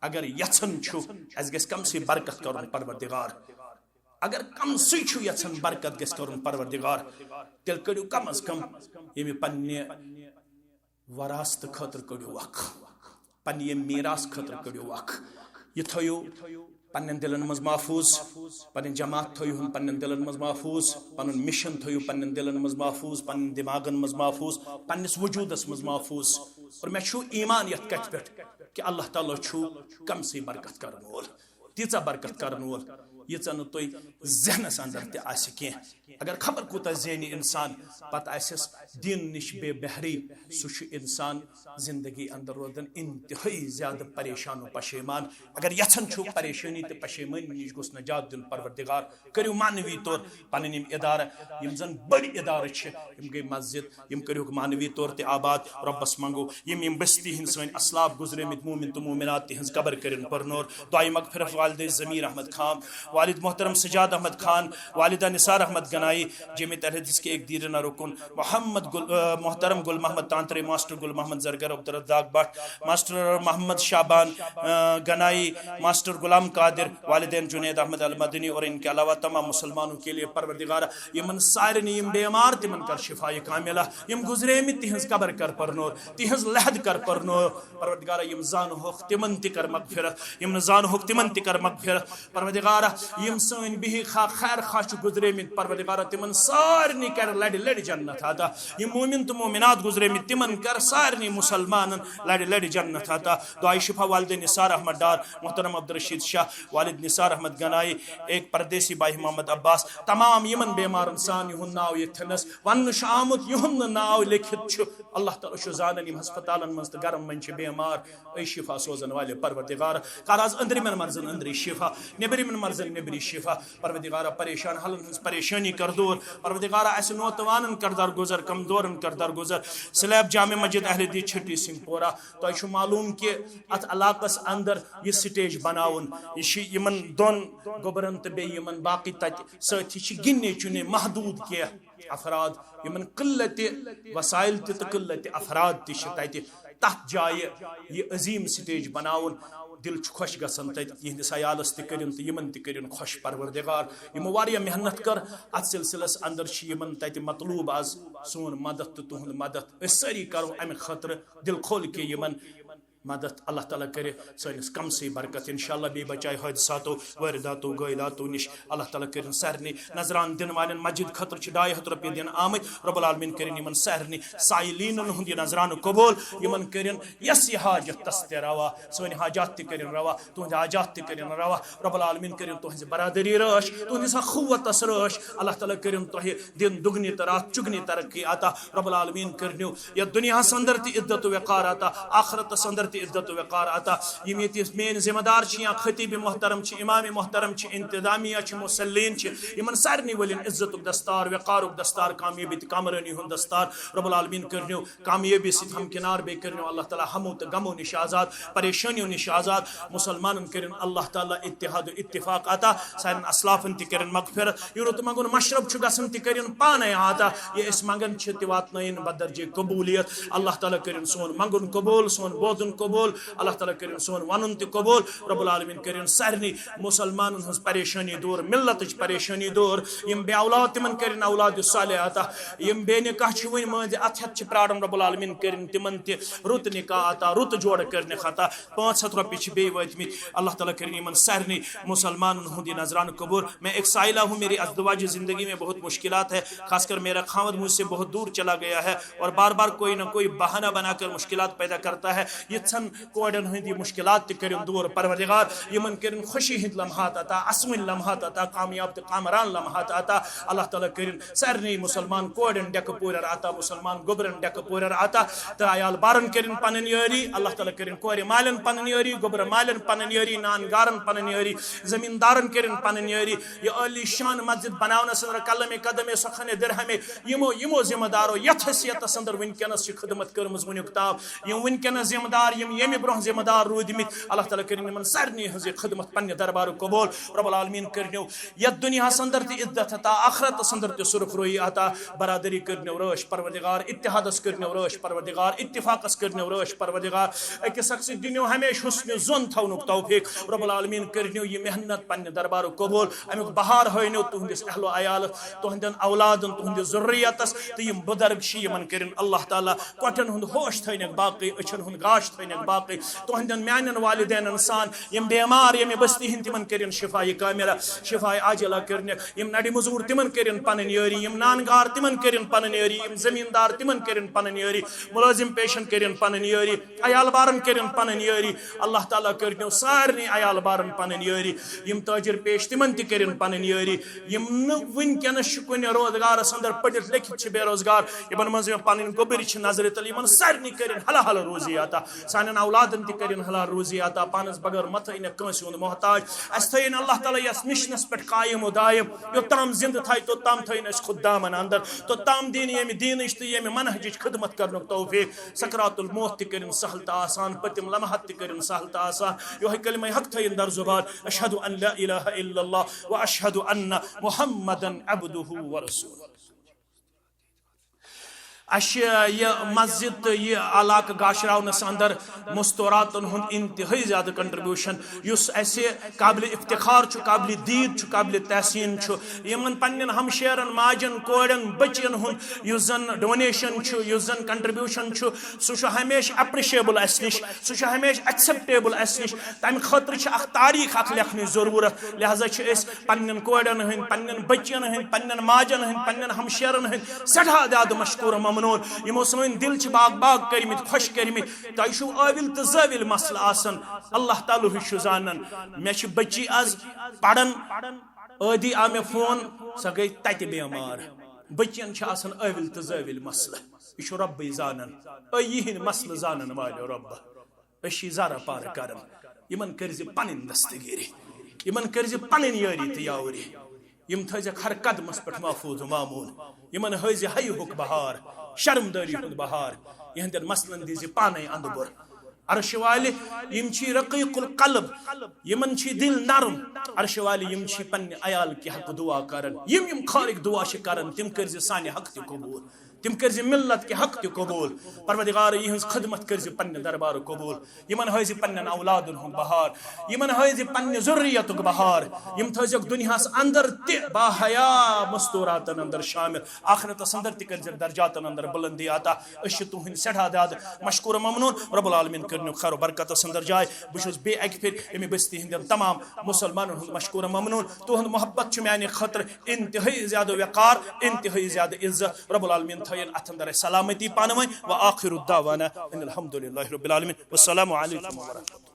اگر یژھان چھُ اَسہِ گژھِ کم سے برکت کرُن پروردگار، اگر کم سے چھُ یژھان برکت گژھِ کرُن پروردگار، تیٚلہِ کٔرِو کم از کم ییٚمہِ پننہِ وراثتہٕ خٲطرٕ کٔڑِو اکھ، پننہِ ییٚمہِ میراث خٲطرٕ کٔڑِو اکھ۔ یہِ تھٲیِو پننٮ۪ن دِلن منٛز محفوٗظ، پنٕنۍ جماعت تھٲیِو ہُن پننٮ۪ن دِلن منٛز محفوٗظ، پنُن مِشن تھٲیِو پننٮ۪ن دِلن منٛز محفوٗظ، پننٮ۪ن دٮ۪ماغن منٛز محفوٗظ، پننِس وجوٗدس منٛز محفوٗظ۔ اور مےٚ چھُ ایمان یتھ کتھِ پٮ۪ٹھ کہِ اللہ تعالیٰ چھُ کم سے برکت کرن وول، تیٖژاہ برکت کرن وول، ییٖژاہ نہٕ تُہۍ ذہنس اندر تہِ آسہِ کینٛہہ۔ اگر خبر کوٗتاہ زینہِ انسان، پتہٕ آسٮ۪س دین نِش بے بہری، سُہ چھُ انسان زندگی اندر روزان انتہٲئی زیادٕ پریشان و پشیمان۔ اگر یژھان چھُو پریشانی تہٕ پشیمٲنی نِش گوٚژھ نجات دیُن پروردگار، کٔرِو معنوی طور پنٕنۍ یِم ادارٕ، یِم زن بٔڑۍ ادارٕ چھِ، یِم گٔے مسجد، یِم کٔرِہُکھ معنوی طور تہِ آباد۔ رۄبس منٛگو یِم یِم بستی ہٕنٛدۍ سٲنۍ اسلاف گُزریمٕتۍ مومن تہٕ مومنات، تِہنٛز قبر کٔرِن پرنور۔ دعائے مغفرت والدِ ضمیر احمد خان، والد محترم سجاد احمد خان، والدہ نثار احمد گنائی، جمعیت اہل حدیث کے ایک دیرینہ رکن محمد گل، آ، محترم گل محمد تانترے، ماسٹر گل محمد زرگر، عبدالرزاق بٹ، ماسٹر محمد شعبان، آ، گنائی، ماسٹر غلام قادر، والدین جنید احمد المدنی اور ان کے علاوہ تمام مسلمانوں کے لیے پروردگار، یِمن سارنٕے یِم بیمار تِمن کر شفا کاملہ، یِم گُزریمٕتۍ تِہنٛز قبر کر پرنور، تِہنٛز لحد کر پرنور۔ پروردگار، یِم زانہوکھ تِمن تہِ کر مغفرت، یِم نہٕ زانہوکھ تِمن تہِ کر مغفرت۔ پروردگار، یِم سٲنۍ بِہِکھ خا-، خیر خواہ چھِ گُزریمٕتۍ، پروردگارا، تِمن سارنٕے کر لڑِ لڑِ جنت عطا۔ یِم مومن تہٕ مومنات گُزریمٕتۍ، تِمن کر سارنٕے مسلمانن لڑِ لڑِ جنت عطا۔ دعائے شفا والد نثار احمد ڈار، محترم عبدالرشید شاہ، والد نثار احمد گنائی، ایک پردیسی بھائی محمد عباس، تمام یِمن بیمارن سان یِہُنٛد ناو ییٚتھٮ۪نس وننہٕ چھُ آمُت، یِہُنٛد نہٕ ناو لیکھِتھ چھُ، اللہ تعالیٰ چھُ زانان یِم ہسپتالن منٛز تہٕ گرن منٛز چھِ بیمار۔ اے شفا سوزن والے پروردگار، کر از أنٛدرِمٮ۪ن مرضن أنٛدری شفا، نیٚبرِمٮ۪ن مرضن نیٚبری شفا۔ پروردگارا، پریشان حالن ہٕنٛز پریشٲنی کر دوٗر۔ پروردگارا، اسہِ نوتوانن کر درگُزر، کمزورن کر درگُزر۔ سلیب جامع مسجد اہل حدیث چھٹی سنگھ پورہ، تۄہہِ چھُ معلوم کہِ اتھ علاقس اندر یہِ سٹیج بناوُن، یہِ چھِ یِمن دۄن گوٚبرن تہٕ بیٚیہِ یِمن باقٕے تتہِ سٲتھی چھِ گِنٛدنے چُننے محدوٗد کینٛہہ افراد، یِمن قلت وسائل تہِ تہٕ قلت افراد تہِ چھِ تتہِ۔ تتھ جایہِ یہِ عظیٖم سٹیج بناوُن، دل چھُ خۄش گژھان تتہِ یِہنٛدِس عیالس تہِ کٔرِن تہٕ یِمن تہِ کٔرِن خۄش پروردگار۔ یِمو واریاہ محنت کٔر اتھ سلسلس اندر، چھِ یِمن تتہِ مطلوب از سون مدد تہٕ تُہُنٛد مدد۔ أسۍ سٲری کرو امہِ خٲطرٕ دل کھول کے یِمن مدد۔ اللہ تعالیٰ کرِ سٲنِس کمسٕے برکت انشاءاللہ، بیٚیہِ بچایہِ حٲدثاتو، وٲرِداتو، غٲیلاتو نِش۔ اللہ تعالیٰ کٔرِن سارنٕے۔ نذران دِنہٕ والٮ۪ن مسجد خٲطرٕ چھِ ڈاے ہتھ رۄپیہِ دِنہٕ آمٕتۍ۔ رب العالمین کٔرِن یِمن سارنٕے سائلینن ہُنٛد یہِ نذرانہٕ قبول، یِمن کٔرِن یۄس یہِ حاجت تس تہِ روا، سٲنۍ حاجات تہِ کٔرِن روا، تُہنٛدۍ حاجات تہِ کٔرِن روا۔ رب العالمین کٔرِن تُہنٛزِ برادری رٲچھ، تُہنٛدِس اخوتس رٲچھ۔ اللہ تعالیٰ کٔرِن تۄہہِ دِن دُگنی تہٕ راتھ چُگنی ترقی عطا۔ رب العالمین کٔرنو یتھ دُنیاہس اندر تہِ عزت و وقار عطا، آخرتس اندر تہِ عزت و وقار عطا۔ یِم ییٚتہِ میٲنۍ ذمہ دار چھِ یا خطیب محترم چھِ، امام محترم چھِ، انتظامیہ چھِ، مصلین چھِ، یِمن سارنٕے ؤلِن عزتُک دستار، وقارُک دستار، کامیٲبی تہٕ کامرٲنی ہُنٛد دستار۔ رب العالمین کٔرنو کامیٲبی سۭتۍ ہمکنار، بیٚیہِ کٔرنو اللہ تعالیٰ ہمو تہٕ غمو نِش آزاد، پریشٲنیو نِش آزاد۔ مسلمانن کٔرِن اللہ تعالیٰ اتحاد و اتفاق عطا، سانٮ۪ن اسلافن تہِ کٔرِن مغفرت۔ یہِ رُت منٛگُن مشرب چھُ گژھان تہِ کٔرِن پانے عطا، یہِ أسۍ منٛگان چھِ تہِ واتنٲیِن بدرجے قبولیت۔ اللہ تعالیٰ کٔرِن سون منٛگُن قبول، سون بوزُن قبول، اللہ تعالیٰ کٔرِن سون ونُن تہِ قبول۔ رب العالمین کٔرِن سارنٕے مسلمانن ہٕنٛز پریشٲنی دوٗر، ملتٕچ پریشٲنی دوٗر۔ یِم بے اولاد تِمن کٔرِن اولاد صالح عطا، یِم بے نکاح چھِ وٕنہِ مٲنٛزِ اتھ ہٮ۪تھ چھِ پراران، رب العالمین کٔرِن تِمن تہِ رُت نکاح عطا، رُت جوڑٕ کٔرنکھ عطا۔ پانٛژھ ہتھ رۄپیہِ چھِ بیٚیہِ وٲتمٕتۍ۔ اللہ تعالیٰ کٔرِن یِمن سارنٕے مسلمانن ہُنٛد یہِ نذرانہٕ قبول۔ میں ایک سائلہ ہوں، میری ازدواجی زندگی میں بہت مشکلات ہے، خاص کر میرا خاوند مجھ سے بہت دور چلا گیا ہے اور بار بار کوئی نہ کوئی بہانہ بنا کر مشکلات پیدا کرتا ہے۔ یِژھن کورٮ۪ن ہٕنٛدۍ یہِ مشکلات تہِ کٔرِن دوٗر پروردگار، یِمن کٔرِن خوشی ہٕنٛدۍ لمحات عطا، اسوٕنۍ لمحات عطا، کامیاب تہٕ کامران لمحات عطا۔ اللہ تعالیٰ کٔرِن سارنٕے مسلمان کورٮ۪ن ڈیکہٕ پورٮ۪ر عطا، مسلمان گوٚبرٮ۪ن ڈیکہٕ پورٮ۪ر عطا، تہٕ عیال بارن کٔرِن پنٕنۍ یٲری۔ اللہ تعالیٰ کٔرِن کورِ مالٮ۪ن پنٕنۍ یٲری، گوٚبرٕ مالٮ۪ن پنٕنۍ یٲری، نان گارن پنٕنۍ یٲری، زمیٖندارن کٔرِن پنٕنۍ یٲری۔ یہِ عٲلی شان مسجد بناونس اندر قلم قدم سخن درہم یِمو، یِمو ذمہ دارو یتھ حیثیتس اندر وٕنکیٚنس چھِ خدمت کٔرمٕژ وٕنیُک تام، یِم وٕنکیٚنس ذمہ دار، یِم ییٚمہِ برونٛہہ ذمہ دار روٗدمٕتۍ، اللہ تعالیٰ کٔرِن یِمن سارنٕے ہٕنٛز یہِ خدمت پننہِ دربارُک قبول۔ رب العالمین کٔرنیو یتھ دُنیاہس اندر تہِ عزت عطا، آخرتس اندر تہِ سرخرویی عطا، برادری کٔرنیو رٲچھ پروردگار، اتحادس کٔرنیو رٲچھ پروردگار، اتفاقس کٔرنیو رٲچھ پروردگار، أکِس اکھ سۭتۍ دِنیو ہمیشہِ حسنِ ظن تھاونُک توفیق۔ رب العالمین کٔرنیو یہِ محنت پننہِ دربارُک قبول، امیُک بہار ہٲینیو تُہنٛدِس اہل و عیالس، تُہنٛدٮ۪ن اولادن، تُہنٛدِس ذُرِّیَتس تہٕ یِم بُزرگ چھِ، یِمن کٔرِن اللہ تعالیٰ کۄٹھٮ۪ن ہُنٛد ہوش تھٲینَکھ باقٕے، أچھن ہُنٛد گاش تھٲینَکھ باقٕے، تُہنٛدٮ۪ن میانٮ۪ن والدینن سان یِم بیمار ییٚمہِ بستی ہٕنٛدۍ، تِمن کٔرِن شفا کاملہ، شفا عاجلہ کٔرنَکھ، یِم نَڈِ مٔزوٗر تِمن کٔرِن پنٕنۍ یٲری، یِم نان گار تِمن کٔرِن پنٕنۍ یٲری، یِم زمیٖندار تِمن کٔرِن پنٕنۍ یٲری، مُلٲزِم پیشن کٔرِن پنٕنۍ یٲری، عیال بارن کٔرِن پنٕنۍ یٲری۔ اللہ تعالیٰ کٔرِنو سارنٕے عیال بارن پنٕنۍ یٲری۔ یِم تٲجر پیش تِمن تہِ کٔرِن پنٕنۍ یٲری۔ یِم نہٕ وٕنکیٚنس چھِ کُنہِ روزگارس اندر پٔرِتھ لیکھِتھ چھِ بے روزگار، یِمن منٛز مےٚ پنٕنۍ گوٚبٕرۍ چھِ نظرِ تل، یِمن سارنٕے کٔرِن حلال حلال روزی عطا۔ سانٮ۪ن اولادن تہِ کٔرِن حلال روزی عطا۔ پانس بغٲر مہ تھٲیِن کٲنٛسہِ ہُنٛد محتاج۔ اسہِ تھٲیِن اللہ تعالیٰ یتھ مشنس پٮ۪ٹھ قائم و دائم۔ یوٚتام زندٕ تھایہِ، توٚتام تھٲیِن اسہِ خۄد دامن اندر۔ توٚتام دِن ییٚمہِ دیٖنٕچ تہٕ ییٚمہِ منہجٕچ خدمت کرنُک توفیق۔ سکرات الموت تہِ کٔرِن سہل تہٕ آسان، پٔتِم لمحات تہِ کٔرِن سہل تہٕ آسان۔ یِہوٚے کلمہ حق تھٲیِن در زبان، اشہد ان لا الہ الا اللہ و اشہد ان محمدا عبدہ و رسولہ۔ اسہِ یہِ مسجد تہٕ یہِ علاقہٕ گاشراونس اندر مستوراتن ہُنٛد انتہٲئی زیادٕ کنٹریبیوشن، یُس اسہِ قابل افتخار چھُ، قابل دید چھُ، قابل تحسین چھُ۔ یِمن پننٮ۪ن ہمشیرن، ماجن، کورٮ۪ن، بچین ہُنٛد یُس زن ڈونیشن چھُ، یُس زن کنٹریبیوشن چھُ، سُہ چھُ ہمیشہِ اپریشیبل اسہِ نِش، سُہ چھُ ہمیشہِ ایکسپٹیبل اسہِ نِش۔ تمہِ خٲطرٕ چھِ اکھ تاریخ اکھ لیکھنٕچ ضروٗرت۔ لہذا چھِ أسۍ پننٮ۪ن کورٮ۪ن ہٕنٛدۍ، پننٮ۪ن بچین ہٕنٛدۍ، پننٮ۪ن ماجن ہٕنٛدۍ، پننٮ۪ن ہمشیرن ہٕنٛدۍ سٮ۪ٹھاہ زیادٕ مشکور و ممنون، یِمو سٲنۍ دِل چھِ باغ باغ کٔرمٕتۍ، خۄش کٔرمٕتۍ۔ تۄہہِ چھُو ٲوِل تہٕ زٲوِل مسلہٕ آسان، اللہ تعالیٰ ہٕے چھُ زانان۔ مےٚ چھِ بچی از پران، ٲدی آو مےٚ فون، سۄ گٔے تتہِ بیمار۔ بچین چھِ آسان ٲوِل تہٕ زٲوِل مسلہٕ، یہِ چھُ رۄبٕے زانان۔ اے یِہِنٛدۍ مسلہٕ زانن والٮ۪و رۄبہ، أسۍ چھِ زارٕ پار کران۔ یِمن کٔرزِ پنٕنۍ دستگیری، یِمن کٔرزِ پنٕنۍ یٲری تہٕ یاوری۔ یِم تھٲیزٮ۪کھ ہر قدمس پٮ۪ٹھ محفوظ و مامون۔ یِمن ہٲیزِ حیہُک بہار، شرمدٲری ہُنٛد بہار۔ یِہنٛدٮ۪ن مسلن دیزِ پانے اندٕ بُر۔ عرشہِ والہِ، یِم چھی رقیق القلب، یِمن چھی دِل نرم۔ عرشہِ والہِ، یِم چھی پننہِ عیال کہِ حق دعا کران۔ یِم یِم خارق دعا چھِ کران، تِم کٔرزِ سانہِ حق تہِ قبول، تِم کٔرزِ ملت کہِ حق تہِ قبول۔ پروردگار، یِہنٛز خدمت کٔرزِ پننہِ دربارٕ قبول۔ یِمن ہٲیزِ پننٮ۪ن اولادن ہُنٛد بہار، یِمن ہٲیزِ پننہِ ذُریتُک بہار۔ یِم تھٲیزٮ۪کھ دُنیاہس اندر تہِ باحیا مستوراتن اندر شامل، آخرتس اندر تہِ کٔرزٮ۪کھ درجاتن اندر بلندی عطا۔ أسۍ چھِ تُہٕنٛدۍ سٮ۪ٹھاہ زیادٕ مشکور ممنون۔ رب العالمین کٔرِنو خیر و برکتس اندر جاے۔ بہٕ چھُس بیٚیہِ اکہِ پھِرِ اَمہِ بستی ہٕنٛدٮ۪ن تمام مسلمانن ہُنٛد مشکور ممنون۔ تُہُنٛد محبت چھُ میانہِ خٲطرٕ انتہٲئی زیادٕ وقار، انتہٲئی زیادٕ عزت۔ رب العالمین تھٲیِن اتھ اندر اسہِ سلامتی پانہٕ ؤنۍ۔ وآخر دعوانا ان الحمد للہ رب العالمین۔ والسلام علیکم ورحمۃ اللہ۔